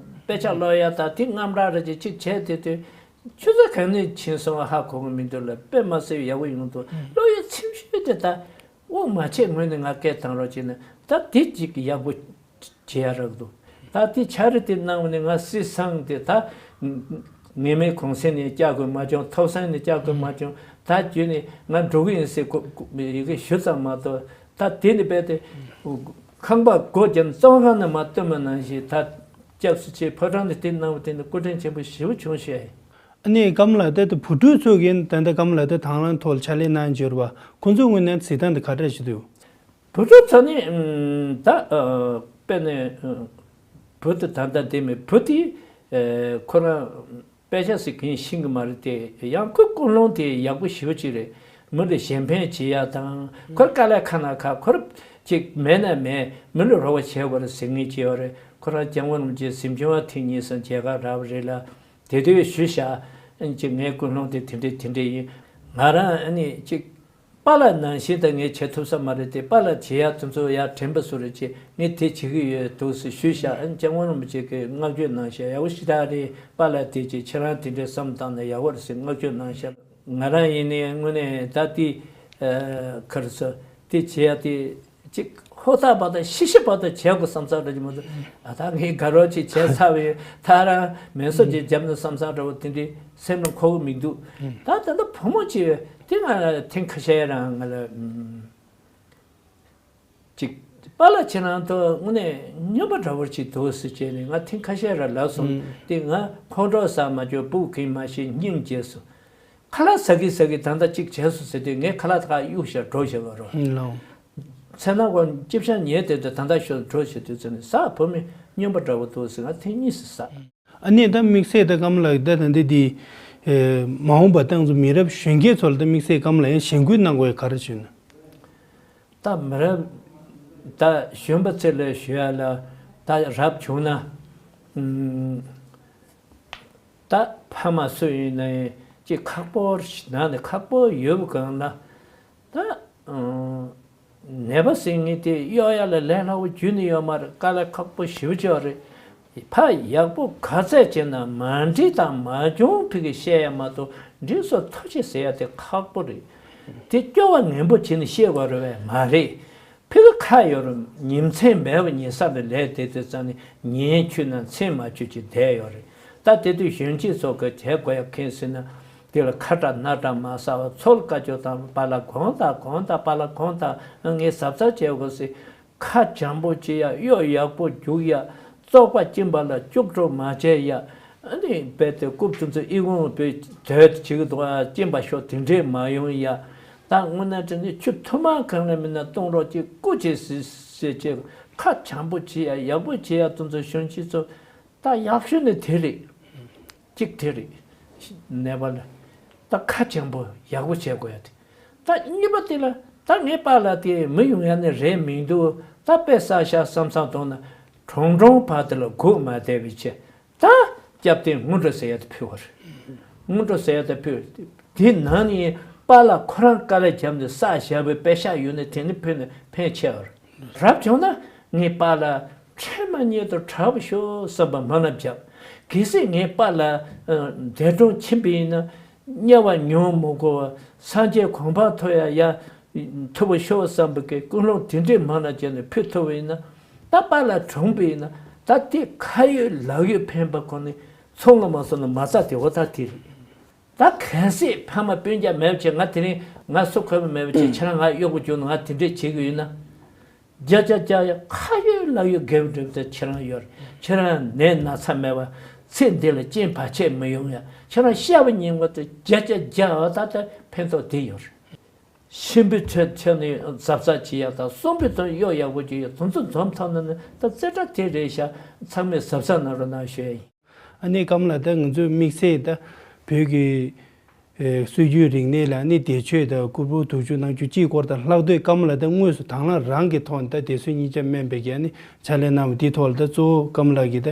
དཔེ་ཆ་ཀློག་ཡ་དང་དེ་རྔམ་ར་རེ་ཅིག་ཅིག་བྱས་དེ་དུས། ཆུ་ཚོད་གང་ནས་ཕྱིན་སོང་བ་ཧ་གོ་གི་མི་འདུག་ལ་དཔེ་མ་སྲིད་ཡག་པོ་ཡོང་འདུག་བློ་ཡིད་ཚིམ་ཤོས་དེ་ད་དབུགས་མ་ཆད་ངོས་ནས་ང་སྐད་བཏང་རོགས་བྱས་ན་ད་དེ་ཅིག་ཡག་པོ་བྱེད་ཡ་རག་འདུག་ད་དེ་ཕྱག་རེ་དེ་གནང་བ་ནས་ང་སྲིད་སང་དེ་ད་ངེས་མེད་གུང་སེང་ནས་བཅར་དགོས་མ་བྱུང་ཐོབ་སང་ནས་བཅར་དགོས་མ་བྱུང་ད་བརྒྱུད་ནས་ང་འགྲོ་གི་ཡིན་ཟེར་གོ་གོ་ཡི་གེ་ཞུ་ཙམ་མ་གཏོགས་ད་དེ་ནས་རྦད་དེ་ཁང་པ་སྒོ་བརྒྱབ་ནས་བཙོན་ཁང་ནས་མ་བཏོན་པ་ནང་བཞིན་ད་སྐྱབས་སུ་མཆི་ཕོ་བྲང་དུ་དེ་གནང་བ་དེ་ནི་སྐུ་དྲིན་ཆེན་པོ་ཞེ་པོ་བྱུང་ཞེས། ཨ་ནི་སྐམ་ལགས་ད་ལྟ་བུ་ཕྲུག་ཚོ་གིས་ད་ལྟ་སྐམ་ལགས་ད་དང་བླངས་ཐོག་ལ་ཕྱག་ལས་གནང་བྱས་ཡོད་རེད་པ། ཁོང་ཚོའི་ངོས་ནས་གཟིགས་སྟངས་དེ་ག་འདྲ་ཞིག་འདུག་བུ་ཕྲུག་ཚོ་ནི་ཨམ་ད་ཨ་དཔེར་ན་ཨ་བུ་དེ་ད་ལྟ་འདི་མེད་བུ་དེ་ཨ་ཁོ་རང་དཔེ་ཆ་ཟིག་གིན་ཤེས་གི་མ་རེད་དེ་ཡང་ཁོའི་ཀུན་སློང་དེ་ཡག་པོ་ཞེ་པོ་ཅིག་རེད། མི་ལ་གཞན་ཕན་བྱེད་ཡ་དང་ཁོར་དཀའ་ལས་ཁག་ན་ཁག་ཁོར་ཅིག་མེད་ན་མེད་མི་ལ་རོགས་པ་བྱེད་དགོས་རེད་ཟེར་ངེས་ཀྱི་ཡོད་རེད། ཁོ་རང་སྐྱབས་མགོན་རིན་པོ་ཆེ་གཟིམ་ཆུང་བ་ཐེངས་གཉིས་སམ་མཇལ་ཁ་རག་པ་རེད་ལ། དེ་དུས་ཞུས་བཞག་ཨ་ནི་ཅིག་ངའི་ཀུན་སློང་དེ་དེ་འདྲས་དེ་འདྲས་ཡིན། ང་རང་ཨ་ནི་ཅིག་པཱ་ལགས་ནང་བཞིན་ད་ངས་བྱེད་ཐུབ་ས་མ་རེད་དེ་པཱ་ལགས་བྱེད་ཡག་དེ་ཚོ་ཡར་དྲན་པ་སུ་རེད་ཅེས་ངས་དེ་བྱེད་ཀྱི་ཡོད་འདུག་ཟེར་ཞུས་བཞག་ཨ་ནི་སྐྱབས་མགོན་རིན་པོ་ཆེ་གིས་བསྔགས་བརྗོད་གནང་བཞག་ཡག་པོ་ཞེ་དྲག་རེད་པཱ་ལགས་དེ་ཅིག་ཁྱེད་རང་དེ་འདྲས་བསམ་བཏང་ན་ཡག་པོ་རེད་ཟེར་བསྔགས་བརྗོད་གནང་བཞག་ང་རང་ཡིན་ནའི་དངོས་གནས་ད་དེ་ཨ་ག་རེ་ཟེར་དེ་བྱེད་ཡག་དེ། གཅིག་ཧོ་ཐག་བར་དང་ཤི་ཤི་བར་དང་བྱས་དགོས་བསམ་བསམ་འདྲ་ཅིག་མ་གཏོགས་ཨ་ད་ངས་དགའ་རོགས་ཅིག་བྱས་ཚར་བའི་ཐག་རང་མེ་སོ་ཅིག་བརྒྱབ་ན་བསམ་བསམ་འདྲ་བོ་དེ་འདྲའི་སེམས་ལ་འཁོར་གི་མི་འདུག་ད་ད་ལྟ་བུ་མོ་ཅིག་དེ་ང་ལ་ཐེངས་ཁ་ཤས་རང་ང་ལ་ཅིག་པཱ་ལགས་ཁྱེད་རང་ཚོ་དངོས་གནས་སྨྱོན་པ་འདྲ་བོ་ཅིག་འདུག་ཟེར་བྱས་ནས་ང་ཐེངས་ཁ་ཤས་རང་ལབ་སོང་། དེ་ང་ཁོང་ཁྲོ་ཟ་མ་བཅུག་སྤུ་གུ་གིས་མ་ཤེས་སྙིང་རྗེ་སོང་། ཁ་ལག་ཟ་གི་ཟ་གི་ད་ལྟ་གཅིག་བྱས་སོང་ཟེར་དུས་ངས་ཁ་ལག་ད་ག་གཡུག་བཞག་འགྲོ་བཞག་པ་རོ། ལགས། མཚན་ལ་གོ་ཅིབ་ཤ་ཉལ་དེ་དུས་ད་ལྟ་ཤོར་འགྲོ་བཞག་དུས་ཚོད་ནས་ཟ་བུ་མོ་སྨྱོན་པ་འདྲ་བོ་འདུག་ཟེར་ང་ཐེངས་གཉིས་སུ་ཟ། ཨ་ནི་ད་དམིགས་བསལ་ད་སྐམ་ལགས་ད་ད་འདི་འདི་མ་འོངས་པ་ཏང་ཙུའུ་མི་རབས་གཞོན་སྐྱེས་ཚོ་ལ་ད་དམིགས་བསལ་སྐམ་ལགས་ཡང་གཞེན་སྐུལ་གནང་དགོས་ཡ་ག་རེ་བྱུང་ན། ད་མི་རབས་ད་གཞོན་པ་ཚོ་ལ་ཞུ་ཡ་ལ་ད་རབ་བྱུང་ན་ཨུམ། ད་ཕ་མ་སུ་ཡིན་ན་ཡང་ཅིག་ཁག་པོ་ནང་ནས་ཁག་པོ་ཡོད་པའི་སྒང་ལ་ད་ནད་པ་ཟེར་མཁན་དེ་གཡོག་ཡ་ལ་ལས་སླ་བོ་རྒྱུན་ནས་ཡོད་མ་རེད། དཀའ་ལས་ཁག་པོ་ཞེ་པོ་ཅིག་རེད། ཕ་ཡག་པོ་ག་ཚད་བྱས་ན་མ་འགྲིག་དང་མ་བྱུང་ཕ་གིས་བཤད་ཡ་མ་གཏོགས་འགྲིག་སོང་ཐུགས་རྗེ་ཟེར་ཡ་དེ་ཁག་པོ་རེད། དེ་སྐྱོ་བ་ངན་པོ་བྱས་ནས་བཤད་དགོས་རེད་པས་མ་རེད། ཕ་གི་ཁ་ཡོད་རུང་ཉིན་མཚན་མེད་པ་ཉལ་ས་ལ་ལས་དེ་དུས་ཙང་ནས་ཉལ་འཁྱུད་ན་མཚན་མ་འཁྱུད་ཅིག་བསྡད་ཡོད་རེད། ད་དེ་དུས་གཞོན་སྐྱེས་ཚོ་གི་བྱེད་དགོས་ཡ་མཁན་ཟེར་ན་དེ་ལ་ཁ་གྲག་སྣ་གྲག་མ་ཟ་བ་ཚོ་ལ་བཀའ་བཀྱོན་དང་པཱ་ལགས་དགོངས་དག་དགོངས་དག་པཱ་ལགས་དགོངས་དག་ངས་གཟབ་གཟབ་བྱེད་དགོས་ཟེར། ཁ་བྱམས་པོ་བྱེད་ཡ་གཡོ་ཡག་པོ་རྒྱུག་ཡ། བཙོག་པ་སྐྱིན་པ་ལ་སྐྱུག་བྲོ་མ་བྱེད་ཡ། ཨ་ནི་རྦད་དེ་རྐུབ་དེ་ཚོ་ཨི་ཁུང་བུད་དོད་བྱེད་ཀྱི་འདུག་ཨ་སྐྱིན་པ་ཤོར་དེ་འདྲས་མ་ཡོང་ཡ། ད་དངོས་གནས་དྲང་གནས་ཆུ་ཐུར་མ་གང་ལ་མིན་ན་བཏུང་རོགས་ཅིག་སྐུ་མཁྱེན་ཟེར་ཟེར་བྱས་ཁ་བྱམས་པོ་བྱེད་ཡ་ཡག་པོ་བྱེད་ཡ་དེ་ཚོ་གཞོན་སྐྱེས་ཚོ་ད་ཡག་ཤོས་ནི་དེ་རེད། གཅིག་དེ་རེད། ནེ་པ་ལ། ད་ཁ་བྱམས་པོ་ཡག་པོ་བྱེད་དགོས་ཡ་དེ། ད་གཉིས་པ་དེ་ལ་ད་ངའི་པཱ་ལགས་དེ་མི་ཡོང་ཡ་ནི་རེད་མི་འདུག་ད་དཔེ་བསགས་ཤག་བསམ་བསམ་གཏོང་ན་གྲོང་གྲོང་བར་དེ་ལ་སྒུག་མ་བསྡད་པའི་ཆེད་ད་སྐྱབས་རྟེན་དངུལ་འབྲུ་ཟེར་ཡ་དེ་ཕུལ་བ་རེད། དངུལ་འབྲུ་ཟེར་ཡ་དེ་ཕུལ། དེ་ནང་ནས་པཱ་ལགས་ཁོ་རང་དཀའ་ལས་བརྒྱབ་ནས་བསགས་བཞག་པའི་པེ་ཤག་ཡོད་ན་དེ་ནི་ཕུལ་ནས་ཕན་ཆེ་བ་རེད། རབ་བྱུང་ན་ངའི་པཱ་ལགས་ཁྲེལ་མ་ཉེས་དུ་དྲག་པོ་ཤོག་བསམ་པ་མ་ལ་བརྒྱབ། གལ་སྲིད་ངའི་པཱ་ལགས་འདས་གྲོངས་ཕྱིན་པ་ཡིན་ན་དམྱལ་བ་མྱོང་མི་དགོས་པ་སངས་རྒྱས་གོ་འཕང་ཐོབ་ཡ་ཡ་ཐུབ་པ་ཤོག་བསམ་པའི་ཀུན་སློང་དེ་འདྲས་མ་ལ་བརྒྱབ་ནས་ཕུལ་ཐུབ་པ་ཡིན་ན་ད་པཱ་ལགས་གྲོངས་པ་ཡིན་ན་ད་དེ་ཁ་ཡོད་ལག་ཡོད་ཕན་པ་ཁོ་ནི་ཚོང་ལ་མ་སོང་ན་མ་རྩ་དེ་འོ་ད་དེ་རེད། ད་གལ་སྲིད་ཕ་མ་སྤུན་ཀྱག་མེད་པ་བྱས་ང་དེ་རིང་ང་སུ་གོ་བ་མེད་པ་བྱས་ཁྱེད་རང་ང་གཡོག་པོ་བྱུང་ན་ང་དེ་འདྲས་བྱེད་ཀྱི་ཡོད་ན། བརྒྱ་ཆ་བརྒྱ་ཡང་ཁ་ཡོད་ལག་ཡོད་དགེ་བའི་འབྲས་བུ་དེ་ཁྱེད་རང་ཡོད་རེད། ཁྱེད་རང་ནད་ན་ཚ་མེད་པ། ཚེ་འདི་ལ་རྐྱེན་བར་ཆད་མི་ཡོང་ཡ། ཁྱེད་རང་བཤད་པ་ཉན་པ་དེ་བརྒྱ་ཆ་བརྒྱ་འོ་ད་ལྟ་ཕན་ཐོགས་དེ་ཡོད་རེད། གཤིན་པོའི་ཁྲོད་ཁྱེད་ནི་གཟབ་གཟབ་བྱེད་ཡ་དང་གསུམ་པའི་དོན་གཡོ་ཡག་པོ་ཅིག་ཡོད། དེ་ཚོ་འཛོམས་ཐུབ་ན་ནི་ད་རྩེ་གྲ་དེ་རེད་ཤག་ཚང་མས་གཟབ་གཟབ་གནང་རོགས་གནང་ཞུ་ཡ་ཡིན། ཨ་ནི་ཀརྨ་ལགས། ད་ང་ཚོའི་དམིགས་བསལ་ད་བོད་ཀྱི་ཨེ་སྲོལ་རྒྱུན་རིག་གནས་ལ་ནི་བདེ་མཆོག་དང་སྐུ་ཕྲེང་དྲུག་ཅུ་ནང་བཅུ་གཅིག་སྐོར་དང་ལྷག་དོན་ཀརྨ་ལགས་ད་དངོས་སུ་དང་བླངས་རང་གི་ཐོག་ནས་ད་བདེ་སྲུང་སྙིང་རྗེ་སྨན་པའི་གི་ཨ་ནི་ཕྱག་ལས་གནང་བ་འདིའི་ཐོག་ལ་ད་གཙོ་བོ་ཀརྨ་ལགས་ཀྱིས་ད་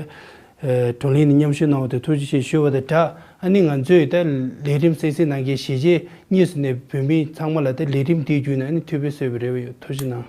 ཨེ་བགྲོ་གླེང་ནས་མཉམ་ཞུགས་གནང་བ་དེ་ཐུགས་རྗེ་ཆེ་ཞུ་བ་དང་སྦྲགས། ཨ་ནི་ང་ཚོས་ད་ལས་རིམ་གསན་གཟིགས་གནང་མཁན་གཞིས་བྱེས་གཉིས་སུ་གནས་པའི་བོད་མི་ཚང་མ་ལ་ད་ལས་རིམ་འདིའི་བརྒྱུད་ནས་ཨ་ནི་ཐུགས་ཕན་གསོས་པའི་རེ་བ་ཡོད། ཐུགས་རྗེ་གནང་།